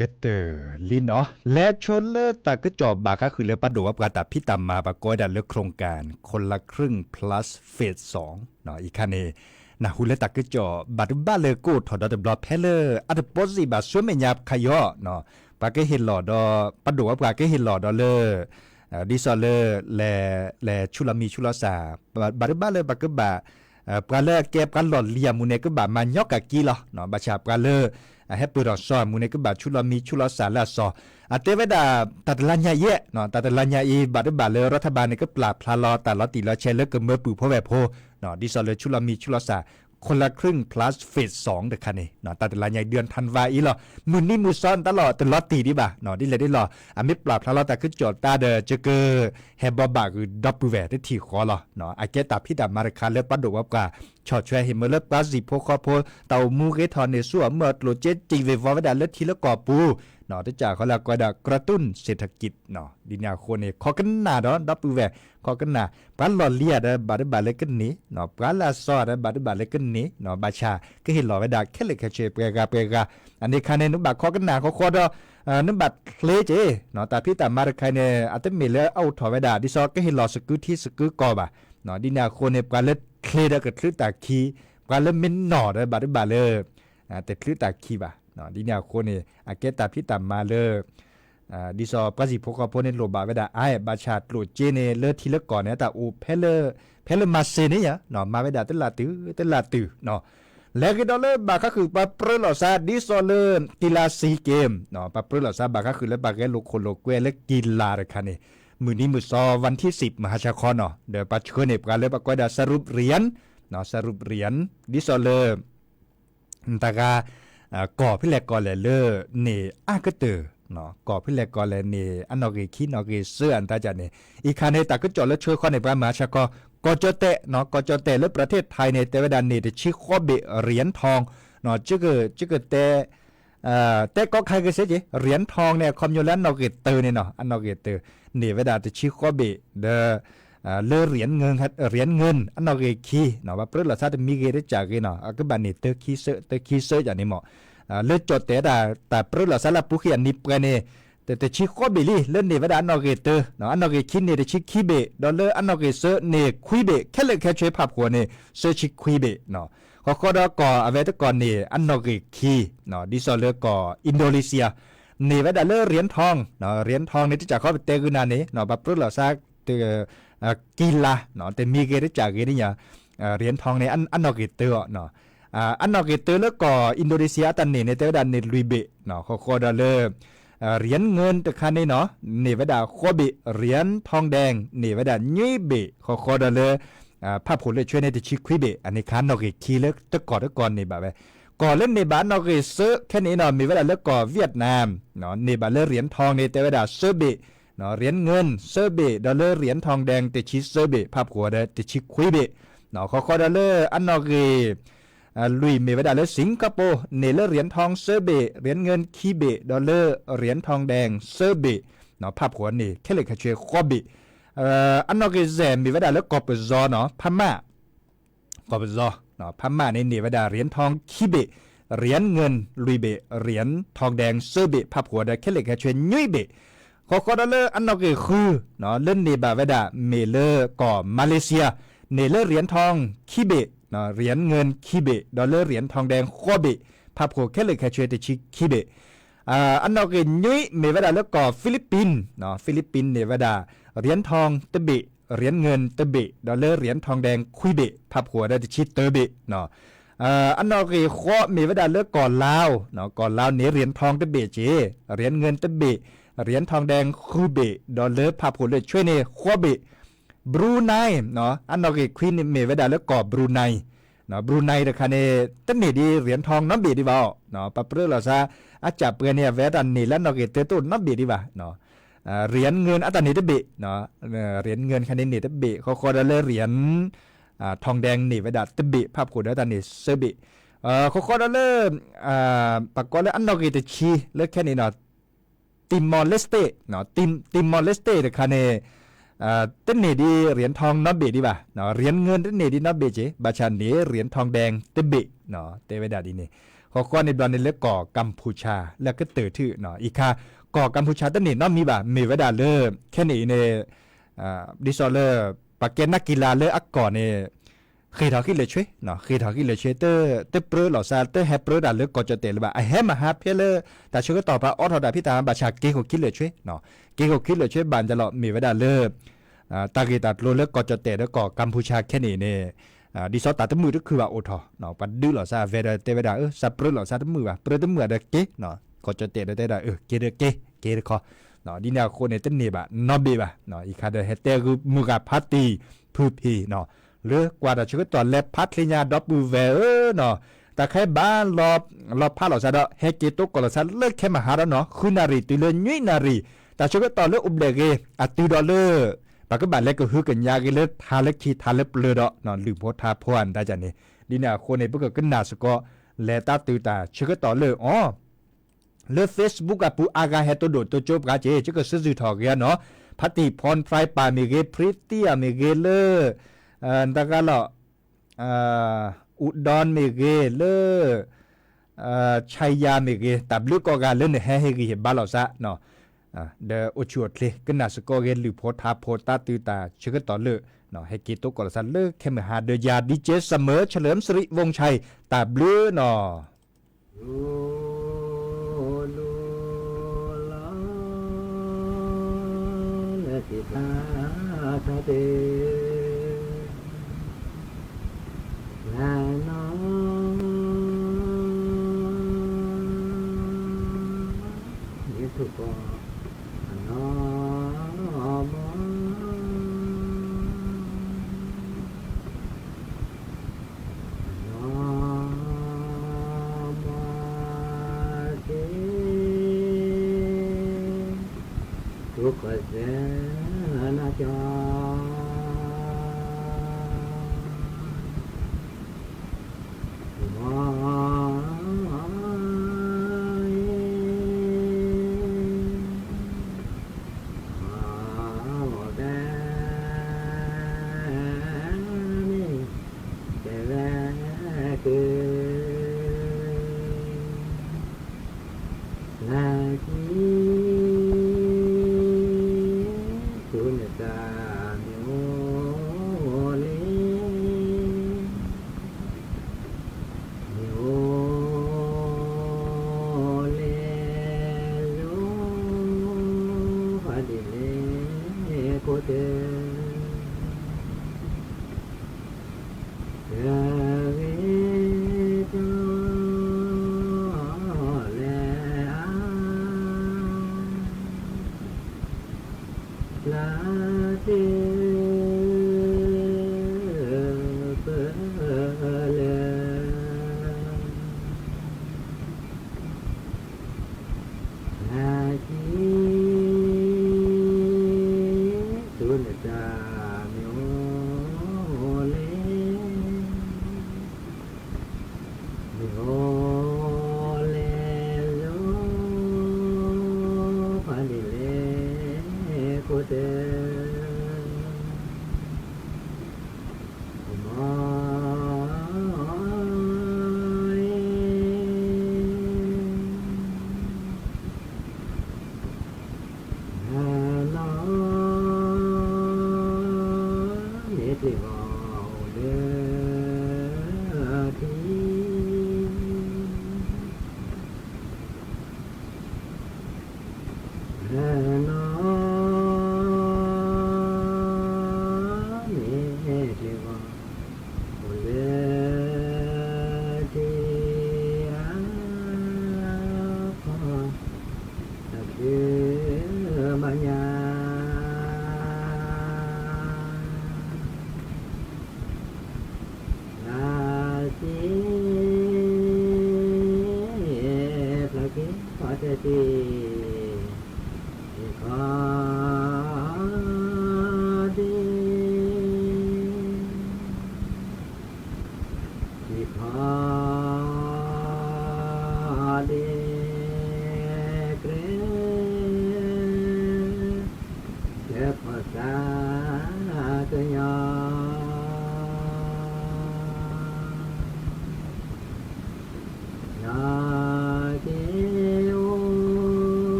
ကတၢၢ်လံနီၤ လဲၤဆိလၢတၢ်ကစီၣ်ဘၣ်ဃးဃုာ်လၢ ပှၤဒိၣ်ဝဲပှၤတၢ်ဖံးတၢ်မၤ ပှၤကိးဝဲဒၣ်လၢ โครงการคนละครึ่ง plus phase two အံၤခါန့ၣ် နၢ်ဟူလၢတၢ်ကစီၣ်ဘၣ်တဘၣ်လၢကအိၣ်ထီၣ်ဒီတဘျီ ဖဲလၢအတပီစ့ၣ်ဘၣ်ဆူမဲာ်ညါခါအံၤ ပှၤကဟ့ၣ်လီၤဒီး ပှၤဒိၣ်ဝဲပှၤကဟ့ၣ်လီၤဒီးလၢ ဒ်သိးလၢ လဲၤ လဲၤဆူလီၤမံၤဆူလီၤစၢ် ဘၣ်တဘၣ်လၢပကဘၣ် ပှၤလၢအကဲပှၤလီၢ်လံၤအမူးန့ၣ် ကဘၣ်မၤညီကၣ်က့လီၤ. ဘၣ်ဆၣ်ပှၤလၢ အဟဲပၢၢ်ထီၣ်စီၤအမူးန့ၣ် ကဘၣ်ဆူလီၤမံၤဆူလီၤစၢ်လၢအစီၤ အတဲဝဲဒၣ် တၢ်တလါညါအံၤ တၢ်တလါညါအံၤ ဘၣ်တဘၣ်လၢ รัฐบาล န့ၣ် ကပျၢ်ဖျါလီၤတၢ်လီၤတံၢ်လီၤဆဲးလၢကမၢပူၤဖိဝဲၢ်ဖိ ဒ်သိးလၢဆူလီၤမံၤဆူလီၤစၢ် คนละครึ่ง plus phase two တခါန့ၣ် တၢ်တလါညါအံၤ เดือนธันวา အံၤလီၤ. မုၢ်နံၤမုၢ်သီန့ၣ်တၢ်လီၢ်တလီၤတံၢ်ဒံးဘၣ် ဒ်လဲၣ်ဒ်လဲၣ် အမ့ၢ်ပျၢ်ဖျါလီၤတၢ်ကစီၣ်တၢ်ဒီး ကကဟဲဘီဘၣ်ဂုာ်ဒီပုၢ်ဝဲၢ်တထံၣ်ဃီလီၤ. အကဲတၢ်ဖံးတၢ်မၤတခါလၢပှၤဒိၣ်ဝဲပှၤ ဆီၣ်ထွဲဟ့ၣ်မၢလၢပှၤစံၣ်ဖိဃီဖိ တၢ်အိၣ်မူဂ့ၤထီၣ်န့ၢ်ဆူၣ်အမုၢ်အကျိၤ ကဲတံၢ်ဝ့ၤဝီၤဝဲဒၣ်လၢထံလၢကီၢ်ပူၤ တစးဃီလၢအကိးဝဲဒၣ် กระตุ้นเศรษฐกิจ ဒ်န့ၣ်အဃိန့ၣ် ခိးကနၣ်ဒီး ဒီပုၢ်ဝဲၢ် ခိးကနၣ် ပှၤလီၢ်လံၤဧါဒီး ဘၣ်တဘၣ်လၢကန့ၢ်, ပှၤလၢအစီၤဧါဒီး ဘၣ်တဘၣ်လၢကန့ၢ်, ဘၣ်ဆၣ် ကဟ့ၣ်လီၤဝဲဒၣ်ခဲလၢာ်ခဲဆ့ပှဲၤဂၤပှဲၤဂၤ, အန့ၣ်ခါန့ၣ် နဘၣ်ခိးကနၣ်ဃီဃီဒီး နဘၣ်ချ့က့ၤ တၢ်ဖံးတၢ်မၤတခါန့ၣ် အတမ့ၢ်လၢအအိၣ်ထီၣ်ဝဲဒၣ် ဒ်သိးကဟ့ၣ်လီၤစကုထံစကုကီၢ်ဘၣ်. ဒ်န့ၣ်အဃိန့ၣ် ပှၤလၢချ့ဒီးကချုးတၢ်ခံ, ပှၤလၢမ့ၢ်နီၢ်ဒီးဘၣ်တဘၣ်လၢ တချုးတၢ်ခံဘၣ်. ဒ်န့ၣ်အဃိန့ၣ် အကဲတၢ်ဖံးတၢ်မၤလၢ ဒ်သိးပှၤစံၣ်ဖိဃီဖိန့ၣ်လိၣ်ဘၣ်ဝဲဒၣ်အါ, ဘၣ်ဆၣ်ကျိၣ်စ့န့ၣ် လၢထံလၢကီၢ်န့ၣ် အတၢ်အိၣ်ဖဲလၢ ဖဲလၢမၤစ့န့ၣ်ယါ, မၤဝဲဒၣ်တလၢ်တုၤတလၢ်တုၤ လဲၤက့ၤဒီးလၢဘၣ်ဃါဃုာ်ပှၤပြၢလိာ်သး ဒ်သိးလၢ ကံလါစံက့မ် ပှၤပြၢလိာ်သးဘၣ်ဃါဃုာ်လၢပှၤဂဲၤလိာ်ခိၣ်လိာ်ကွဲလၢကံလါတခါန့ၣ် မုၢ်နံၤမုၢ်စီၤ วันที่สิบ မဟါဆါခီနီၤ ဒီးပှၤဆှၢန့ၢ်ပှၤလၢပှၤကိးဝဲဒၣ် สรุปเหรียญ สรุปเหรียญ ဒ်သိးလၢ တၢ်ဂၤ ကီၢ်ဖဲလဲၣ်ကီၢ်လဲၣ်လၢန့ၣ်အါကတၢၢ်, ကီၢ်ဖဲလဲၣ်ကီၢ်လဲၣ်န့ၣ် အနီၢ်ဂံၢ်ခံနီၢ်ဂံၢ်သၢအတၢ်ကန့ၣ် အံၤခါန့ၣ် တၢ်ကစီၣ်လၢဆှၢဃီန့ၣ် ပှၤမၤဆါခီ ကီၢ်ကၠီၣ်တဲၣ်, ကီၢ်ကၠီၣ်တဲၣ်လၢပြၤထ့ၣ်ထၢၣ်န့ၣ် တဲဝဲဒၣ်န့ၢ်တဆံဃီဘ့ၣ် เหรียญทอง ကကတဲ တဲကီခဲကစ့က့ၤ เหรียญทอง န့ၣ် အခီပညီလၢအနီၢ်ဂံၢ်တၢန့ၣ်နီၤ အနီၢ်ဂံၢ်တၢ န့ၢ်ဝဲဒၣ်တဆံဃီဘ့ၣ် ဒီး လၢ เหรียญเงิน အနီၢ်ဂံၢ်ခံ ပှၤပြၢလိာ်သးတမံၤဂ့ၤတစဲးဂ့ၤနီၤ အကဘၣ်န့ၢ်တၢခံဆၢ တၢခံဆၢယၤန့ၣ်မး လၢကၠီၣ်တဲၣ်တၢ် တၢ်ပြၢလိာ်သးလၢအပူၤဃံအနံၤပှဲၤန့ၣ် တဆံဃီဘ့ၣ်လံ လၢန့ၢ်ဝဲဒၣ်အနီၢ်ဂံၢ်တၢ အနီၢ်ဂံၢ်ခံန့ၢ်တဆံခံဘ့ၣ် ဒီးလၢအနီၢ်ဂံၢ်သၢန့ၢ်ခွံဘ့ၣ် ခဲလၢာ်ခဲဆ့ဖးဖှိၣ်န့ၣ် သၢဆံခွံဘ့ၣ် ဃီဃီဒီးကီၢ်အဝဲတကီၢ်န့ၣ် အနီၢ်ဂံၢ်ခံ ဒ်သိးလၢကီၢ် Indonesia န့ၢ်ဝဲဒၣ်လၢ เหรียญทอง เหรียญทอง န့ၣ် တစဲးဃီပတဲဂုာ်နၤန့ၣ် ပှၤပြၢလိာ်သး ကံလါ တမံၤဂ့ၤတစဲးဂ့ၤန့ၣ်ယါ เหรียญทอง န့ၣ် အနီၢ်ဂံၢ်တၢအီၤ အနီၢ်ဂံၢ်တၢလၢကီၢ် Indonesia အတၢ်န့ၢ်န့ၣ် တဲဝဲဒၣ်န့ၢ်လွံၢ်ဘ့ၣ် ဃီဃီဒီးလၢ เหรียญเงิน တခါန့ၣ်နီၤ န့ၢ်ဝဲဒၣ်ဃိးဘ့ၣ် เหรียญทองแดง န့ၢ်ဝဲဒၣ်နွံဘ့ၣ် ဃီဃီဒီးလၢ ဖးဖှိၣ်လၢာ်ဆွဲန့ၣ် တဆံခွံဘ့ၣ် အန့ၣ်ခါနီၢ်ဂံၢ်ခံလၢတကီၢ်တကီၢ်န့ၢ်ဘၣ်ဝဲ ကီၢ်လၢန့ၢ်ဘၣ်အနီၢ်ဂံၢ်သၢခဲန့ၣ်နီၤ မ့ၢ်ဝဲဒၣ်လၢကီၢ် Vietnam န့ၢ်ဘၣ်လၢ เหรียญทอง န့ၣ် တဲဝဲဒၣ်သၢဘ့ၣ် เหรียญเงิน သၢဘ့ၣ် ဒီးလၢ เหรียญทองแดง တဆံသၢဘ့ၣ် ဖးဖှိၣ်ဒီးတဆံခွံဘ့ၣ် ဃီဃီဒီးလၢအနီၢ်ဂံၢ် လွံၢ်မ့ၢ်ဝဲဒၣ်လၢ Singapore န့ၢ်လၢ เหรียญทอง သၢဘ့ၣ် เหรียญเงิน ခံဘ့ၣ် ဒီးလၢ เหรียญทองแดง သၢဘ့ၣ် ဖးဖှိၣ်န့ၢ်ခဲလၢာ်ခဲဆ့ဃိးဘ့ၣ် အနီၢ်ဂံၢ်ယဲၢ်မ့ၢ်ဝဲဒၣ်လၢကီၢ်ပယီၤနီၤ พม่า ကီၢ်ပယီၤ พม่า န့ၣ်န့ၢ်ဝဲဒၣ် เหรียญทอง ခံဘ့ၣ် เหรียญเงิน လွံၢ်ဘ့ၣ် เหรียญทองแดง သၢဘ့ၣ် ဖးဖှိၣ်ဒီးခဲလၢာ်ခဲဆ့နွံဘ့ၣ် ဃီဃီဒီးလၢအနီၢ်ဂံၢ်ဃု လၢန့ၢ်ဘၣ်ဝဲဒၣ်မ့ၢ်လၢကီၢ် Malaysia န့ၢ်လၢ เหรียญทอง ခံဘ့ၣ် เหรียญเงิน ခံဘ့ၣ် ဒီးလၢ เหรียญทองแดง ဃိးဘ့ၣ် ဖးဖှိၣ်ခဲလၢာ်ခဲဆ့တဆံခံဘ့ၣ် အနီၢ်ဂံၢ်နွံမ့ၢ်ဝဲဒၣ်လၢကီၢ် Philippines, Philippines န့ၢ်ဝဲဒၣ် เหรียญทอง တဘ့ၣ် เหรียญเงิน တဘ့ၣ် ဒီးလၢ เหรียญทองแดง ခွံဘ့ၣ် ဖးဖှိၣ်ဝဲဒၣ်တဆံတၢဘ့ၣ် အနီၢ်ဂံၢ်ဃိးမ့ၢ်ဝဲဒၣ်လၢကီၢ်လါ, ကီၢ်လါန့ၣ် เหรียญทอง တဘ့ၣ်က့ၢ် เหรียญเงิน တဘ့ၣ် เหรียญทองแดง ဃုဘ့ၣ် ဒီးလၢဖးဖှိၣ်လၢာ်ဆွဲန့ၣ် ဃိးဘ့ၣ် ဘရူးနံ အနီၢ်ဂံၢ်ခွံန့ၣ်မ့ၢ်ဝဲဒၣ်လၢကီၢ်ဘရူးနံ, ဘရူးနံတခါန့ၣ် တန့ၢ်ဒံး เหรียญทอง နီတဘ့ၣ်ဒံးဘၣ်အီၤ, ပှၤပြၢလိာ်သး အစၢ်ပှဲၤန့ၣ် အဝဲတၢ်န့ၢ်လၢအနီၢ်ဂံၢ်တၢတအိၣ်နီတဘ့ၣ်ဒံးဘၣ်, เหรียญเงิน အတၢ်န့ၢ်တဘ့ၣ်, เหรียญเงิน ခါန့ၣ်န့ၢ်တဘ့ၣ် ဃီဃီဒီးလၢ เหรียญทองแดง န့ၢ်ဝဲဒၣ်တဘ့ၣ် ဖးဖှိၣ်ဒီးတၢ်န့ၢ်သၢဘ့ၣ်, ဃီဃီဒီးလၢ ပှၤကိးလၢအနီၢ်ဂံၢ်တဆံလၢခဲန့ၣ်နီၤ Timor-Leste, Timor-Leste တခါန့ၣ် တန့ၢ်ဒံး เหรียญทอง နီတဘ့ၣ်ဒံးဘၣ်, เหรียญเงิน တန့ၢ်ဒံးနီတဘ့ၣ်က့ၢ် ဘၣ်ဆၣ်န့ၢ် เหรียญทองแดง တဘ့ၣ်, တဲဝဲဒၣ်ဒ်န့ၣ်, ဃီဃီန့ၣ်ဘျီန့ၣ်လၢကီၢ်ကမ်ၣ်ဖူးၡၢး လၢကတၢၢ်ထူၣ် အံၤခါ ကီၢ်ကမ်ၣ်ဖူးၡၢးတန့ၢ်နီတမံၤဘၣ် မ့ၢ်ဝဲဒၣ်လၢ ခဲန့ၣ်အံၤန့ၣ် ဒ်သိးလၢ ပှၤကဲနၢ်ကံလၤလၢအကီၢ်န့ၣ် ဃ့ၢ်ထီၣ်ဃံလၢာ်ဆွဲ, ဃ့ၢ်ထီၣ်ဃံလၢာ်ဆွဲ တပြၢလိာ်သး တဟဲပြၢတၢ်လၢကီၢ်ကၠီၣ်တဲာ်လၢၤဘၣ်, အဟဲမၤဟးဖဲလၢ တၢ်ဆၢကတီၢ်ပှၤအိးထီၣ်တၢ်ဖံးတၢ်မၤဘၣ်ဆၣ်က့ၤဃိၣ်ခံလၢာ်ဆွဲ, က့ၤဃိၣ်ခံလၢာ်ဆွဲဘၣ်န့ၣ်လီၤ မ့ၢ်ဝဲဒၣ်လၢ တၢ်ဂ့ၢ်တၢ်ကျိၤလၢကီၢ်ကၠီၣ်တဲာ်ဒီးကီၢ်ကမ်ၣ်ဖူးၡၢးခဲန့ၣ်န့ၣ် ဒ်သိးတၢ်တမုာ်တခုဘၣ်အိၣ်ထီၣ်, ပှၤဒုးလိာ်သးအဝဲဒီးတဲဝဲဒၣ် သးပြၢလိာ်သးတမုာ်ဘၣ် ပြၢတမုာ်ဒီးက့ၤ, ကီၢ်ကၠီၣ်တဲာ်ဒီးတဲဒၣ် က့ၤဒီးက့ၤ က့ၤတခီ, ဒ်န့ၣ်အဃိန့ၣ် တန့ၢ်ဘၣ်နီတဘ့ၣ်ဘၣ်, အံၤခါဒီးဟဲတဲဂုာ်မုၢ်ဂၤဖးတံၢ်ဖုဖံး လၢကွၢ်တၢ်ဆၢကတီၢ်လဲၤဖးချ့ညါဒီပုၢ်ဝဲၢ်ဧၢနီၤ, တၢ်ခဲဘၣ် လီၤဖးလိာ်သးဒီး ဟဲက့ၤတိကိးလိာ်သးလၢခဲမဟါဒီးနီၤ ဃုနၣ်ရံၣ်တုၤလၢနွံနၣ်ရံၣ်, တၢ်ဆၢကတီၢ်လၢအိၣ်ဘျဲၣ်ဂ့ၤ အတုၤဒီးလၢ ပကဘၣ်လဲၤကဟုကညးဂ့ၤလၢထးလၢခံထးလၢပျၢၤဒီး လုၢ်ဖိထါဖိအတၢ်န့ၣ်, ဒ်န့ၣ်အဃိန့ၣ် ပကကနၣ်စ့ၢ်ကီး လဲၤတၢ်တုၤတၢ်ဆၢကတီၢ်လၢအီၤ လၢ Facebook အပူၤ အါဂၤဟဲတိၢ်ဒိၣ်တိၢ်ကၠိပှၤက့ၤ ယကစၢ်စၢ်ထီၣ်က့ၤနီၤ, ဖါတံၢ်ဖီၣ်ဖရၢၣ်ပၢ်မ့ၢ်ဂ့ၤ ဖရံသံအမ့ၢ်ဂ့ၤလၢ တဂၤလီၤ အူဒွန်မ့ၢ်ဂ့ၤလၢ ဆါယၤမ့ၢ်ဂ့ၤ တၢ်ဘျုးကိးဂၤလၢနဟဲဟ့ၣ်ဂံၢ်ဟ့ၣ်ဘါလိာ်သး ဒီးအိၣ်ဆူၣ်အိၣ်ချ့ ကနၣ်စ့ၢ်ကီးဂ့ၤ လုၢ်ဖိထါဖိ တၢ်တုၤတၢ်ဆၢကတီၢ်လၢ ဟဲက့ၤသကိးလိာ်သးလၢခဲမုၢ်ဟါဒီးယၤ DJ Summer ဆၢလၢ စရံးဝိၣ်ဆါအံၤ တၢ်ဘျုးနီၤ.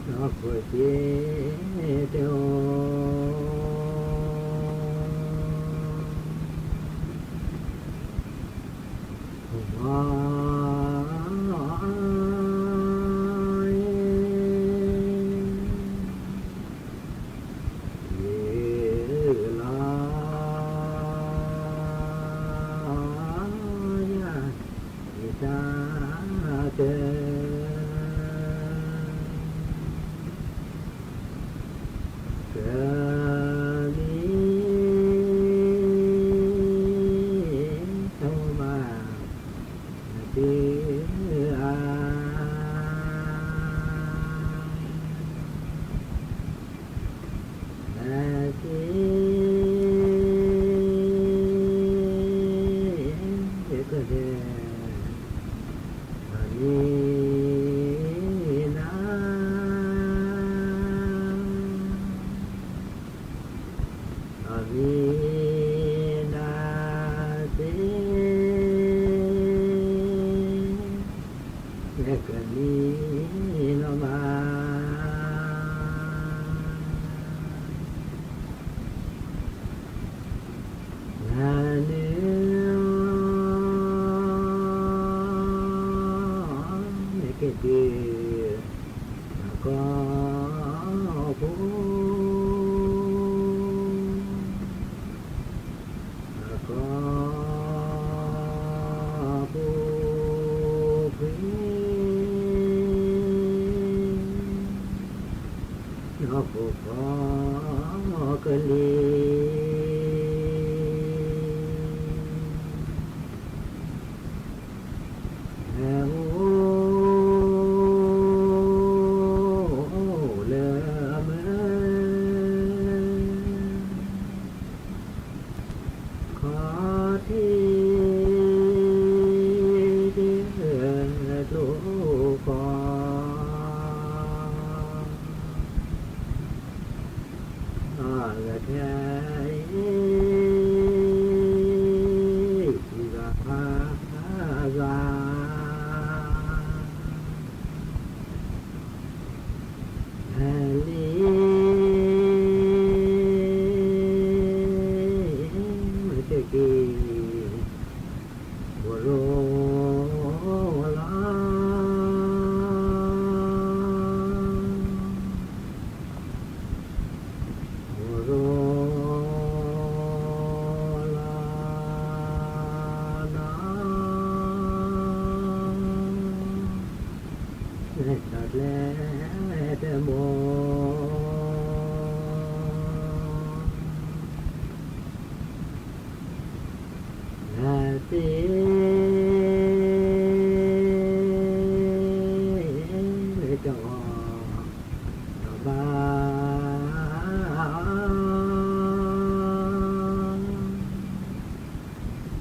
ဒီးခိၣ်သ့ၣ်တအိၣ် မီၤ ယုၢ်လီၤ ယတၢ်က ကလံၤ ထီၣ်ဘၣ် နသုအါ အသ့ ကဒဲ အမံၤနၤ အမံၤနၤသ့ ကလံၤလီၤမး နၤန့ၣ် နက့ၤတုၤ အကီၢ်ပူၤ အကီၢ်ပူၤကွံာ် ဒီးခိၣ်ကီၢ်ကလံၤ အိၣ်လၢအမုၢ် ခီၣ်ထံး ဒုးကျိကီၢ် အဂၤခဲအံၤ ဂၤဖးဂၤ အလံၤ မ့ၢ်တက့ၤ ဘိရိလီၤ ဘိရိလီၤနီၤ လၢတၢ်ကျဲတမိၢ် နၤသ့ လၢတၢ်ဂီၤ ဒီးဘါ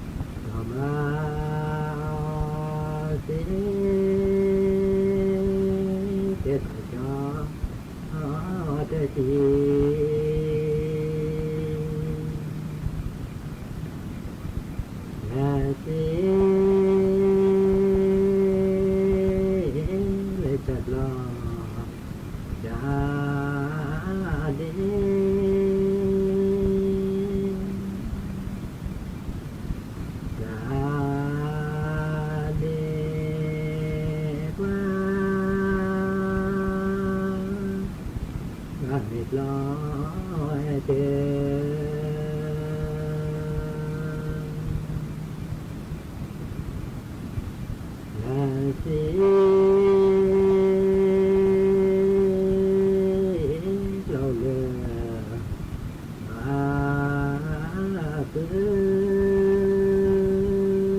ဒီးဘါသ့ ကဲထီၣ်ကၠီ တထံၣ် နၤသ့ လၢတၢ်ဘျီ တၢ်ဒ့ တၢ်ဒ့ကွၢ် ဘၣ်မ့ၢ်ဘျီတၢ် နၤသ့ ဘျီလၢ ဘၣ်ပၢ ယကျီၢ်အိၣ် ဒီးနီၢ်ဧါ နၤသ့ ကျ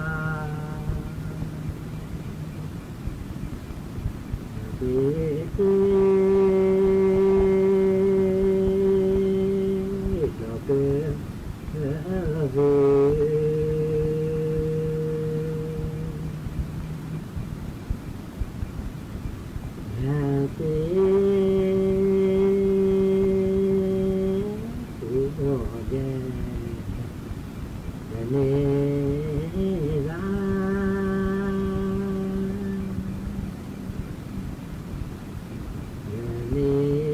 ီၢ်ကၢၢ် နၤသ့ အိၣ် ယဲ ယန့ၢ်လၢ ယန့ၢ်လၢ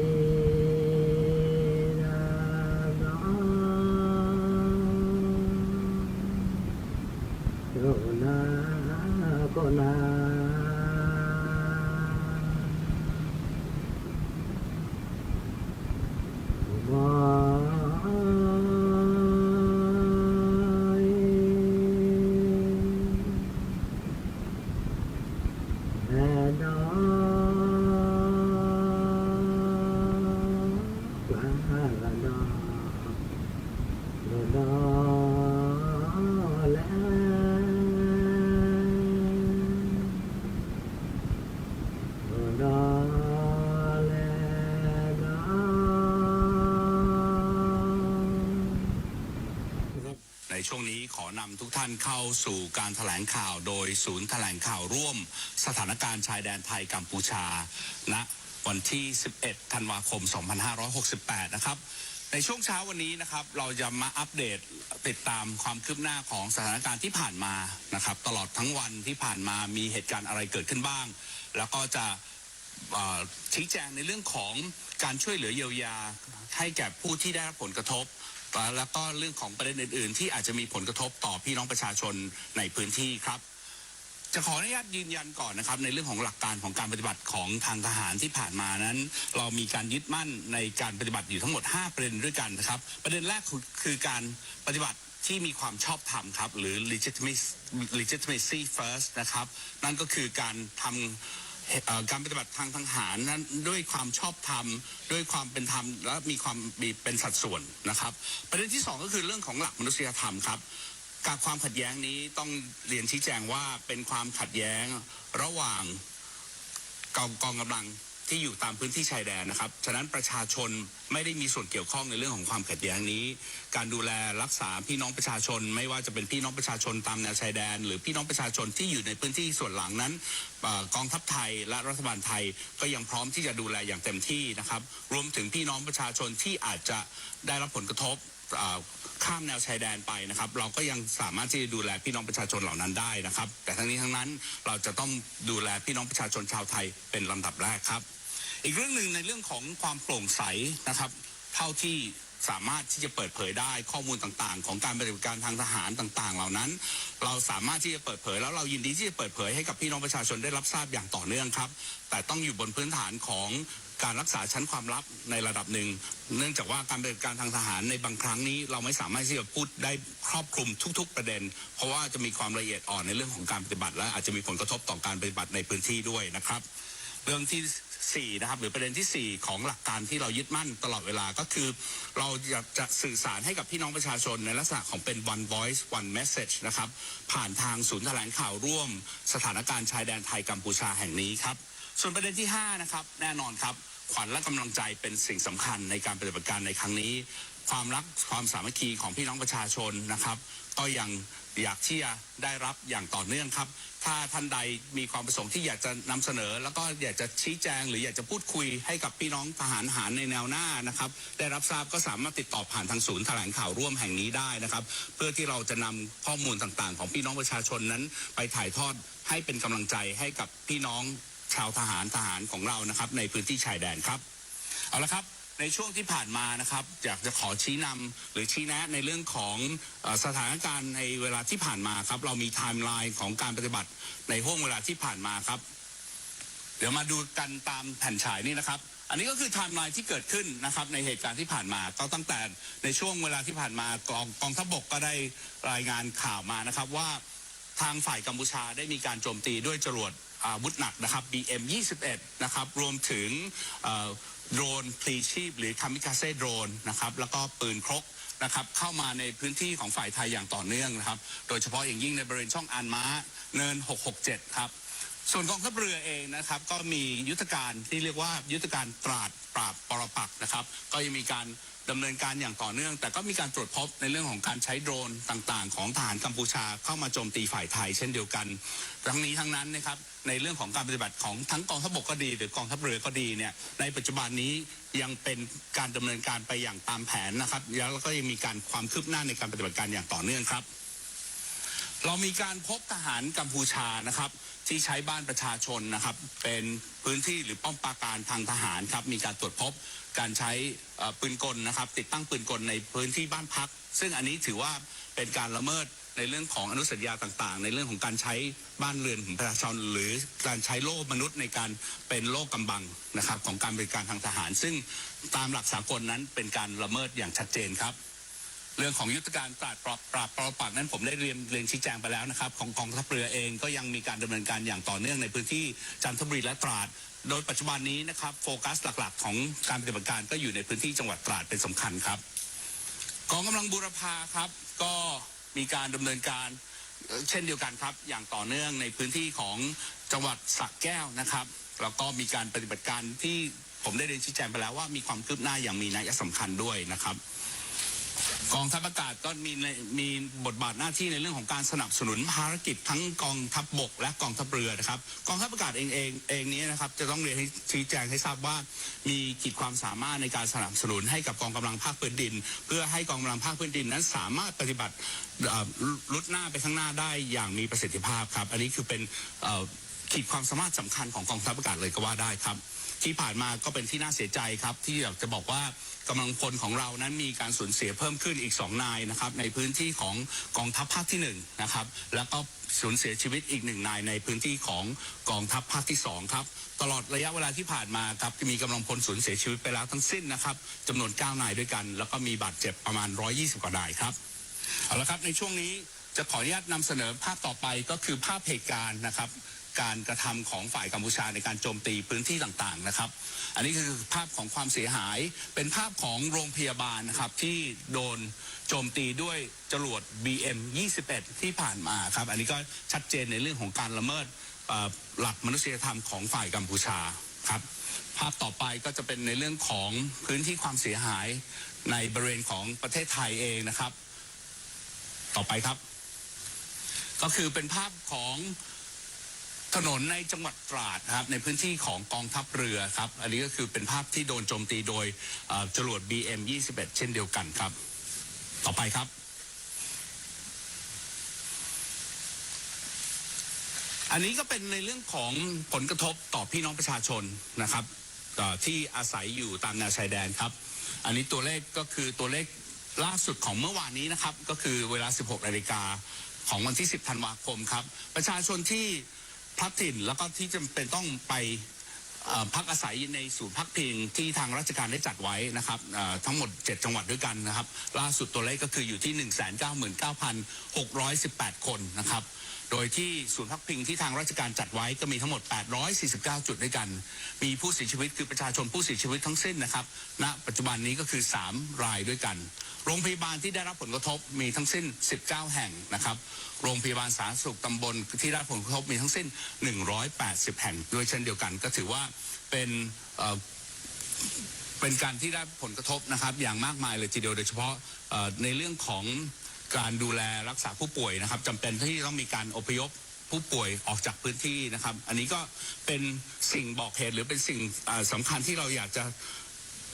တနၤကိးနၤ မ အဲၣ်ဒိး ကျါဒီး ဒိၣ်ဒီးလဲၣ် ဒိၣ်ဒီးလဲၣ်ဒီး ในช่วงนี้ขอนำทุกท่านเข้าสู่การแถลงข่าวโดยศูนย์แถลงข่าวร่วมสถานการณ์ชายแดนไทยกัมพูชา ณ วันที่ สิบเอ็ด ธันวาคม สองพันห้าร้อยหกสิบแปด นะครับ ในช่วงเช้าวันนี้นะครับ เราจะมาอัปเดตติดตามความคืบหน้าของสถานการณ์ที่ผ่านมานะครับ ตลอดทั้งวันที่ผ่านมามีเหตุการณ์อะไรเกิดขึ้นบ้าง แล้วก็จะ เอ่อ ชี้แจงในเรื่องของการช่วยเหลือเยียวยาให้แก่ผู้ที่ได้รับผลกระทบ แล้วก็เรื่องของประเด็นอื่นๆ ที่อาจจะมีผลกระทบต่อพี่น้องประชาชนในพื้นที่ครับ จะขออนุญาตยืนยันก่อนนะครับ ในเรื่องของหลักการของการปฏิบัติของทางทหารที่ผ่านมานั้น เรามีการยึดมั่นในการปฏิบัติอยู่ทั้งหมด ห้า ประเด็นด้วยกันนะครับ ประเด็นแรกคือคือการปฏิบัติที่มีความชอบธรรมครับ หรือ legitimacy legitimacy first นะครับ นั่นก็คือการทำเอ่อการปฏิบัติทางทางทหารนั้นด้วยความชอบธรรม ด้วยความเป็นธรรม และมีความมีเป็นสัดส่วนนะครับ ประเด็นที่สองก็คือเรื่องของหลักมนุษยธรรมครับ กับความขัดแย้งนี้ต้องเรียนชี้แจงว่าเป็นความขัดแย้งระหว่างกองกองกำลังที่อยู่ตามพื้นที่ชายแดนนะครับ ฉะนั้นประชาชนไม่ได้มีส่วนเกี่ยวข้องในเรื่องของความขัดแย้งนี้ การดูแลรักษาพี่น้องประชาชน ไม่ว่าจะเป็นพี่น้องประชาชนตามแนวชายแดน หรือพี่น้องประชาชนที่อยู่ในพื้นที่ส่วนหลังนั้น เอ่อกองทัพไทยและรัฐบาลไทยก็ยังพร้อมที่จะดูแลอย่างเต็มที่นะครับ รวมถึงพี่น้องประชาชนที่อาจจะได้รับผลกระทบ เอ่อข้ามแนวชายแดนไปนะครับ เราก็ยังสามารถที่จะดูแลพี่น้องประชาชนเหล่านั้นได้นะครับ แต่ทั้งนี้ทั้งนั้นเราจะต้องดูแลพี่น้องประชาชนชาวไทยเป็นลำดับแรกครับ อีกเรื่องหนึ่งในเรื่องของความโปร่งใสนะครับ เท่าที่สามารถที่จะเปิดเผยได้ข้อมูลต่างๆ ของการปฏิบัติการทางทหารต่างๆ เหล่านั้น เราสามารถที่จะเปิดเผย แล้วเรายินดีที่จะเปิดเผยให้กับพี่น้องประชาชนได้รับทราบอย่างต่อเนื่องครับ แต่ต้องอยู่บนพื้นฐานของการรักษาชั้นความลับในระดับหนึ่ง เนื่องจากว่าการปฏิบัติการทางทหารในบางครั้งนี้เราไม่สามารถที่จะพูดได้ครอบคลุมทุกๆประเด็น เพราะว่าจะมีความละเอียดอ่อนในเรื่องของการปฏิบัติ และอาจจะมีผลกระทบต่อการปฏิบัติในพื้นที่ด้วยนะครับ เรื่องที่สี่นะครับ หรือประเด็นที่สี่ของหลักการที่เรายึดมั่นตลอดเวลาก็คือ เราอยากจะสื่อสารให้กับพี่น้องประชาชนในลักษณะของเป็น one voice one message นะครับ ผ่านทางศูนย์แถลงข่าวร่วมสถานการณ์ชายแดนไทยกัมพูชาแห่งนี้ครับ ส่วนประเด็นที่ห้านะครับ แน่นอนครับ ขวัญและกำลังใจเป็นสิ่งสำคัญในการปฏิบัติการในครั้งนี้ ความรักความสามัคคีของพี่น้องประชาชนนะครับ ก็ยังอยากที่จะได้รับอย่างต่อเนื่องครับ ถ้าท่านใดมีความประสงค์ที่อยากจะนำเสนอ แล้วก็อยากจะชี้แจง หรืออยากจะพูดคุยให้กับพี่น้องทหารหารในแนวหน้านะครับ ได้รับทราบก็สามารถติดต่อผ่านทางศูนย์แถลงข่าวร่วมแห่งนี้ได้นะครับ เพื่อที่เราจะนำข้อมูลต่างๆ ของพี่น้องประชาชนนั้นไปถ่ายทอดให้เป็นกำลังใจให้กับพี่น้องชาวทหารทหารของเรานะครับ ในพื้นที่ชายแดนครับ เอาละครับ ในช่วงที่ผ่านมานะครับ อยากจะขอชี้นำหรือชี้แนะในเรื่องของเอ่อสถานการณ์ในเวลาที่ผ่านมาครับ เรามีไทม์ไลน์ของการปฏิบัติในห่วงเวลาที่ผ่านมาครับ เดี๋ยวมาดูกันตามแผ่นฉายนี่นะครับ อันนี้ก็คือไทม์ไลน์ที่เกิดขึ้นนะครับ ในเหตุการณ์ที่ผ่านมา ก็ตั้งแต่ในช่วงเวลาที่ผ่านมากองกองทัพบกก็ได้รายงานข่าวมานะครับว่า ทางฝ่ายกัมพูชาได้มีการโจมตีด้วยจรวดอาวุธหนักนะครับ บีเอ็มยี่สิบเอ็ด นะครับ รวมถึงเอ่อโดรนพลีชีพหรือคามิคาเซ่โดรนนะครับ แล้วก็ปืนครกนะครับ เข้ามาในพื้นที่ของฝ่ายไทยอย่างต่อเนื่องนะครับ โดยเฉพาะอย่างยิ่งในบริเวณช่องอันม้า เนิน หกหกเจ็ด ครับ ส่วนกองทัพเรือเองนะครับ ก็มียุทธการที่เรียกว่ายุทธการตราดปราบปรปักษ์นะครับ ก็ยังมีการดำเนินการอย่างต่อเนื่อง แต่ก็มีการตรวจพบในเรื่องของการใช้โดรนต่างๆ ของทหารกัมพูชาเข้ามาโจมตีฝ่ายไทยเช่นเดียวกัน ทั้งนี้ทั้งนั้นนะครับ ในเรื่องของการปฏิบัติของทั้งกองทัพบกก็ดี หรือกองทัพเรือก็ดีเนี่ย ในปัจจุบันนี้ ยังเป็นการดำเนินการไปอย่างตามแผนนะครับ แล้วก็ยังมีการความคืบหน้าในการปฏิบัติการอย่างต่อเนื่องครับ เรามีการพบทหารกัมพูชานะครับ ที่ใช้บ้านประชาชนนะครับ เป็นพื้นที่หรือป้อมปราการทางทหารครับ มีการตรวจพบการใช้เอ่อปืนกลนะครับ ติดตั้งปืนกลในพื้นที่บ้านพัก ซึ่งอันนี้ถือว่าเป็นการละเมิดในเรื่องของอนุสัญญาต่างๆ ในเรื่องของการใช้บ้านเรือนของประชาชน หรือการใช้โล่มนุษย์ในการเป็นโล่กำบังนะครับ ของการบริการทางทหาร ซึ่งตามหลักสากลนั้นเป็นการละเมิดอย่างชัดเจนครับ เรื่องของยุทธการตราดปราบปราบปรปักษ์นั้นผมได้เรียนเรียนชี้แจงไปแล้วนะครับ ของกองทัพเรือเองก็ยังมีการดำเนินการอย่างต่อเนื่องในพื้นที่จันทบุรีและตราด โดยปัจจุบันนี้นะครับ โฟกัสหลักๆของการปฏิบัติการก็อยู่ในพื้นที่จังหวัดตราดเป็นสำคัญครับ กองกำลังบูรพาครับ ก็มีการดำเนินการเอ่อเช่นเดียวกันครับ อย่างต่อเนื่องในพื้นที่ของจังหวัดสระแก้วนะครับ แล้วก็มีการปฏิบัติการที่ผมได้เรียนชี้แจงไปแล้วว่ามีความคืบหน้าอย่างมีนัยสำคัญด้วยนะครับ กองทัพอากาศก็มีในมีบทบาทหน้าที่ในเรื่องของการสนับสนุนภารกิจทั้งกองทัพบกและกองทัพเรือนะครับ กองทัพอากาศเองเองเองนี้นะครับ จะต้องเรียนให้ชี้แจงให้ทราบว่า มีขีดความสามารถในการสนับสนุนให้กับกองกำลังภาคพื้นดิน เพื่อให้กองกำลังภาคพื้นดินนั้นสามารถปฏิบัติเอ่อรุดหน้าไปข้างหน้าได้อย่างมีประสิทธิภาพครับ อันนี้คือเป็นเอ่อขีดความสามารถสำคัญของกองทัพอากาศเลยก็ว่าได้ครับ ที่ผ่านมาก็เป็นที่น่าเสียใจครับ ที่อยากจะบอกว่ากำลังพลของเรานั้นมีการสูญเสียเพิ่มขึ้นอีกสองนายนะครับ ในพื้นที่ของกองทัพภาคที่หนึ่งนะครับ แล้วก็สูญเสียชีวิตอีกหนึ่งนายในพื้นที่ของกองทัพภาคที่สองครับ ตลอดระยะเวลาที่ผ่านมาครับ มีกำลังพลสูญเสียชีวิตไปแล้วทั้งสิ้นนะครับ จำนวนเก้านายด้วยกัน แล้วก็มีบาดเจ็บประมาณร้อยยี่สิบกว่านายครับ เอาละครับ ในช่วงนี้จะขออนุญาตนำเสนอภาพต่อไปก็คือภาพเหตุการณ์นะครับ การกระทำของฝ่ายกัมพูชาในการโจมตีพื้นที่ต่างๆนะครับ อันนี้คือภาพของความเสียหาย เป็นภาพของโรงพยาบาลนะครับ ที่โดนโจมตีด้วยจรวด บีเอ็มยี่สิบเอ็ด ที่ผ่านมาครับ อันนี้ก็ชัดเจนในเรื่องของการละเมิดเอ่อหลักมนุษยธรรมของฝ่ายกัมพูชาครับ ภาพต่อไปก็จะเป็นในเรื่องของพื้นที่ความเสียหายในบริเวณของประเทศไทยเองนะครับ ต่อไปครับ ก็คือเป็นภาพของถนนในจังหวัดตราดนะครับ ในพื้นที่ของกองทัพเรือครับ อันนี้ก็คือเป็นภาพที่โดนโจมตีโดยเอ่อจรวด บีเอ็มยี่สิบเอ็ด เช่นเดียวกันครับ ต่อไปครับ อันนี้ก็เป็นในเรื่องของผลกระทบต่อพี่น้องประชาชนนะครับเอ่อที่อาศัยอยู่ตามแนวชายแดนครับ อันนี้ตัวเลขก็คือตัวเลขล่าสุดของเมื่อวานนี้นะครับ ก็คือเวลา สิบหกนาฬิกาของวันที่ สิบธันวาคมครับ ประชาชนที่พลัดถิ่นแล้วก็ที่จำเป็นต้องไปเอ่อพักอาศัยในศูนย์พักพิงที่ทางราชการได้จัดไว้นะครับเอ่อทั้งหมด เจ็ด จังหวัดด้วยกันนะครับ ล่าสุดตัวเลขก็คืออยู่ที่ หนึ่งแสนเก้าหมื่นเก้าพันหกร้อยสิบแปด คนนะครับ โดยที่ศูนย์พักพิงที่ทางราชการจัดไว้ก็มีทั้งหมด แปดร้อยสี่สิบเก้า จุดด้วยกัน มีผู้เสียชีวิตคือประชาชนผู้เสียชีวิตทั้งสิ้นนะครับ ณ ปัจจุบันนี้ก็คือ สาม รายด้วยกัน โรงพยาบาลที่ได้รับผลกระทบมีทั้งสิ้น สิบเก้า แห่งนะครับ โรงพยาบาลสาธารณสุขตำบลที่ได้รับผลกระทบมีทั้งสิ้น หนึ่งร้อยแปดสิบ แห่งด้วยเช่นเดียวกัน ก็ถือว่าเป็นเอ่อเป็นการที่ได้ผลกระทบนะครับอย่างมากมายเลยทีเดียว โดยเฉพาะเอ่อในเรื่องของการดูแลรักษาผู้ป่วยนะครับ จำเป็นที่ต้องมีการอพยพผู้ป่วยออกจากพื้นที่นะครับ อันนี้ก็เป็นสิ่งบอกเหตุหรือเป็นสิ่งเอ่อสำคัญที่เราอยากจะ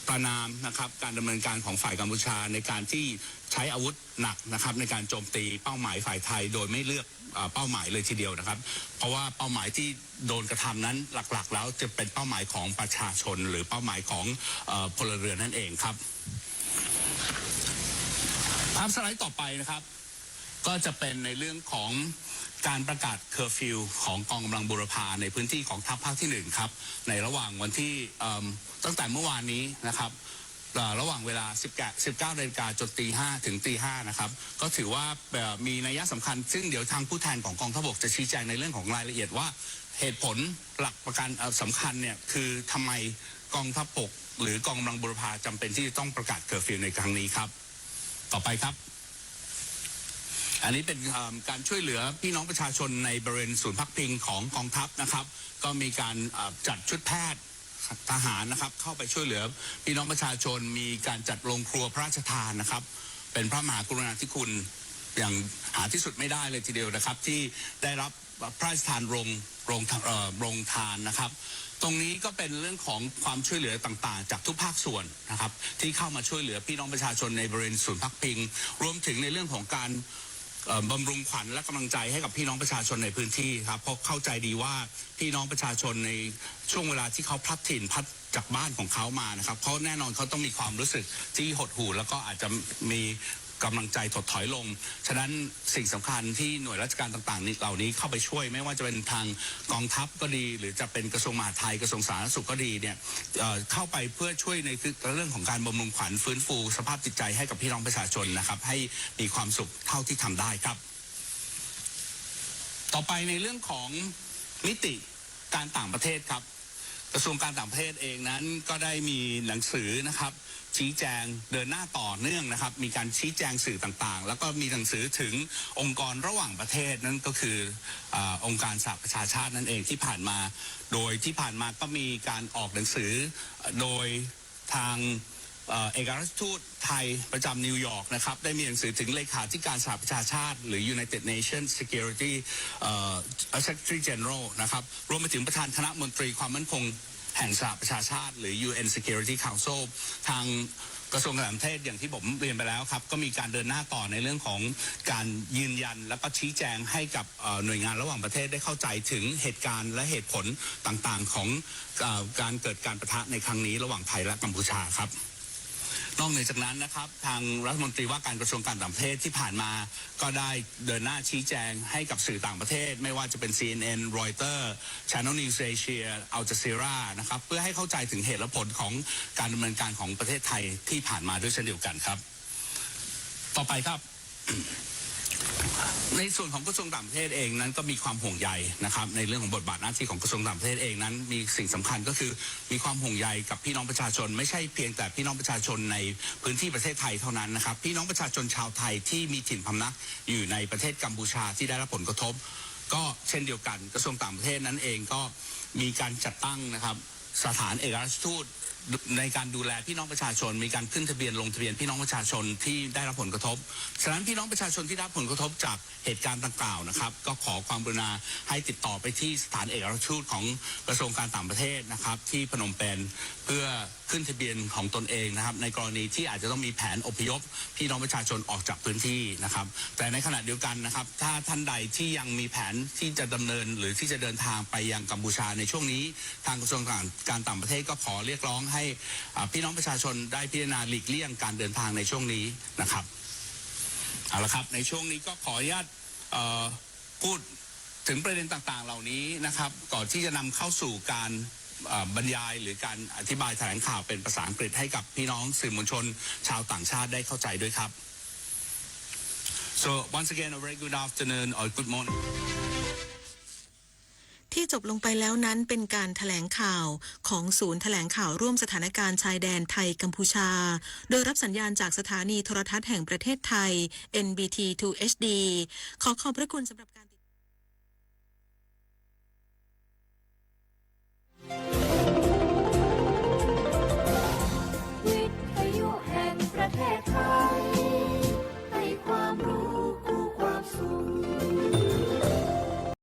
ประณามนะครับ การดำเนินการของฝ่ายกัมพูชาในการที่ใช้อาวุธหนักนะครับ ในการโจมตีเป้าหมายฝ่ายไทยโดยไม่เลือกเอ่อเป้าหมายเลยทีเดียวนะครับ เพราะว่าเป้าหมายที่โดนกระทำนั้นหลักๆแล้วจะเป็นเป้าหมายของประชาชน หรือเป้าหมายของเอ่อพลเรือนนั่นเองครับ ภาพสไลด์ต่อไปนะครับ ก็จะเป็นในเรื่องของการประกาศเคอร์ฟิวของกองกำลังบูรพาในพื้นที่ของทัพภาคที่หนึ่งครับ ในระหว่างวันที่เอิ่มตั้งแต่เมื่อวานนี้นะครับเอ่อระหว่างเวลา สิบเก้า สิบเก้านาฬิกาจนตีห้าถึงตีห้านะครับ ก็ถือว่าเอ่อมีนัยสำคัญ ซึ่งเดี๋ยวทางผู้แทนของกองทัพบกจะชี้แจงในเรื่องของรายละเอียดว่าเหตุผลหลักประการเอ่อสำคัญเนี่ยคือทำไมกองทัพบกหรือกองกำลังบูรพาจำเป็นที่จะต้องประกาศเคอร์ฟิวในครั้งนี้ครับ ต่อไปครับ อันนี้เป็นเอิ่มการช่วยเหลือพี่น้องประชาชนในบริเวณศูนย์พักพิงของกองทัพนะครับ ก็มีการเอ่อจัดชุดแพทย์ทหารนะครับ เข้าไปช่วยเหลือพี่น้องประชาชน มีการจัดโรงครัวพระราชทานนะครับ เป็นพระมหากรุณาธิคุณอย่างหาที่สุดไม่ได้เลยทีเดียวนะครับ ที่ได้รับพระราชทานโรงโรงเอ่อโรงทานนะครับ ตรงนี้ก็เป็นเรื่องของความช่วยเหลือต่างๆจากทุกภาคส่วนนะครับที่เข้ามาช่วยเหลือพี่น้องประชาชนในบริเวณศูนย์พักพิงรวมถึงในเรื่องของการเอ่อบำรุงขวัญและกำลังใจให้กับพี่น้องประชาชนในพื้นที่ครับเพราะเข้าใจดีว่าพี่น้องประชาชนในช่วงเวลาที่เขาพลัดถิ่นพลัดจากบ้านของเขามานะครับเขาแน่นอนเขาต้องมีความรู้สึกที่หดหู่แล้วก็อาจจะมีกำลังใจถดถอยลง ฉะนั้นสิ่งสำคัญที่หน่วยราชการต่างๆนี้เหล่านี้เข้าไปช่วยไม่ว่าจะเป็นทางกองทัพก็ดี หรือจะเป็นกระทรวงมหาดไทยกระทรวงสาธารณสุขก็ดีเนี่ยเอ่อเข้าไปเพื่อช่วยในเรื่องของการบำรุงขวัญฟื้นฟูสภาพจิตใจให้กับพี่น้องประชาชนนะครับให้มีความสุขเท่าที่ทำได้ครับ ต่อไปในเรื่องของมิติการต่างประเทศครับกระทรวงการต่างประเทศเองนั้นก็ได้มีหนังสือนะครับชี้แจงเดินหน้าต่อเนื่องนะครับมีการชี้แจงสื่อต่างๆ แล้วก็มีหนังสือถึงองค์กรระหว่างประเทศนั่นก็คืออาองค์การสหประชาชาตินั่นเองที่ผ่านมา โดยที่ผ่านมาก็มีการออกหนังสือโดย ทางเอ่อเอกอัครราชทูตไทยประจำนิวยอร์กนะครับได้มีหนังสือถึงเลขาธิการสหประชาชาติหรือ United Nations Security เอ่อ Secretary General นะครับรวมไปถึงประธานคณะมนตรีความมั่นคงแห่งสหประชาชาติหรือ ยู เอ็น Security Council ทางกระทรวงการต่างประเทศอย่างที่ผมเรียนไปแล้วครับก็มีการเดินหน้าต่อในเรื่องของการยืนยันแล้วก็ชี้แจงให้กับเอ่อหน่วยงานระหว่างประเทศได้เข้าใจถึงเหตุการณ์และเหตุผลต่างๆของ เอ่อการเกิดการปะทะในครั้งนี้ระหว่างไทยและกัมพูชาครับนอกเหนือจากนั้นนะครับทางรัฐมนตรีว่าการกระทรวงการต่างประเทศที่ผ่านมาก็ได้เดินหน้าชี้แจงให้กับสื่อต่างประเทศไม่ว่าจะเป็น ซี เอ็น เอ็น Reuters Channel News Asia Al Jazeera นะครับเพื่อให้เข้าใจถึงเหตุและผลของการดำเนินการของประเทศไทยที่ผ่านมาด้วยเช่นเดียวกันครับ ต่อไปครับ ในส่วนของกระทรวงต่างประเทศเองนั้นก็มีความห่วงใยนะครับในเรื่องของบทบาทหน้าที่ของกระทรวงต่างประเทศเองนั้นมีสิ่งสำคัญก็คือมีความห่วงใยกับพี่น้องประชาชนไม่ใช่เพียงแต่พี่น้องประชาชนในพื้นที่ประเทศไทยเท่านั้นนะครับพี่น้องประชาชนชาวไทยที่มีถิ่นพำนักอยู่ในประเทศกัมพูชาที่ได้รับผลกระทบ ก็เช่นเดียวกันกระทรวงต่างประเทศนั้นเองก็มีการจัดตั้งนะครับสถานเอกอัครราชทูตในการดูแลพี่น้องประชาชน มีการขึ้นทะเบียนลงทะเบียนพี่น้องประชาชนที่ได้รับผลกระทบ ฉะนั้นพี่น้องประชาชนที่ได้รับผลกระทบจากเหตุการณ์ดังกล่าวนะครับก็ขอความกรุณาให้ติดต่อไปที่สถานเอกอัครราชทูตของกระทรวงการต่างประเทศนะครับที่พนมเปญเพื่อขึ้นทะเบียนของตนเองนะครับในกรณีที่อาจจะต้องมีแผนอพยพพี่น้องประชาชนออกจากพื้นที่นะครับแต่ในขณะเดียวกันนะครับถ้าท่านใดที่ยังมีแผนที่จะดำเนินหรือที่จะเดินทางไปยังกัมพูชาในช่วงนี้ ทางกระทรวงการต่างประเทศก็ขอเรียกร้องให้อ่าพี่น้องประชาชนได้พิจารณาหลีกเลี่ยงการเดินทางในช่วงนี้นะครับเอาละครับในช่วงนี้ก็ขออนุญาตเอ่อพูดถึงประเด็นต่างๆเหล่านี้นะครับก่อนที่จะนำเข้าสู่การเอ่อบรรยายหรือการอธิบายแถลงข่าวเป็นภาษาอังกฤษให้กับพี่น้องสื่อมวลชนชาวต่างชาติได้เข้าใจด้วยครับ So once again, a very good afternoon or good morning. ที่จบลงไปแล้วนั้นเป็นการแถลงข่าวของศูนย์แถลงข่าวร่วมสถานการณ์ชายแดนไทยกัมพูชา โดยรับสัญญาณจากสถานีโทรทัศน์แห่งประเทศไทย เอ็น บี ที ทู เอช ดี ขอขอบพระคุณสำหรับการติด วิทยุแห่งประเทศไทย ให้ความรู้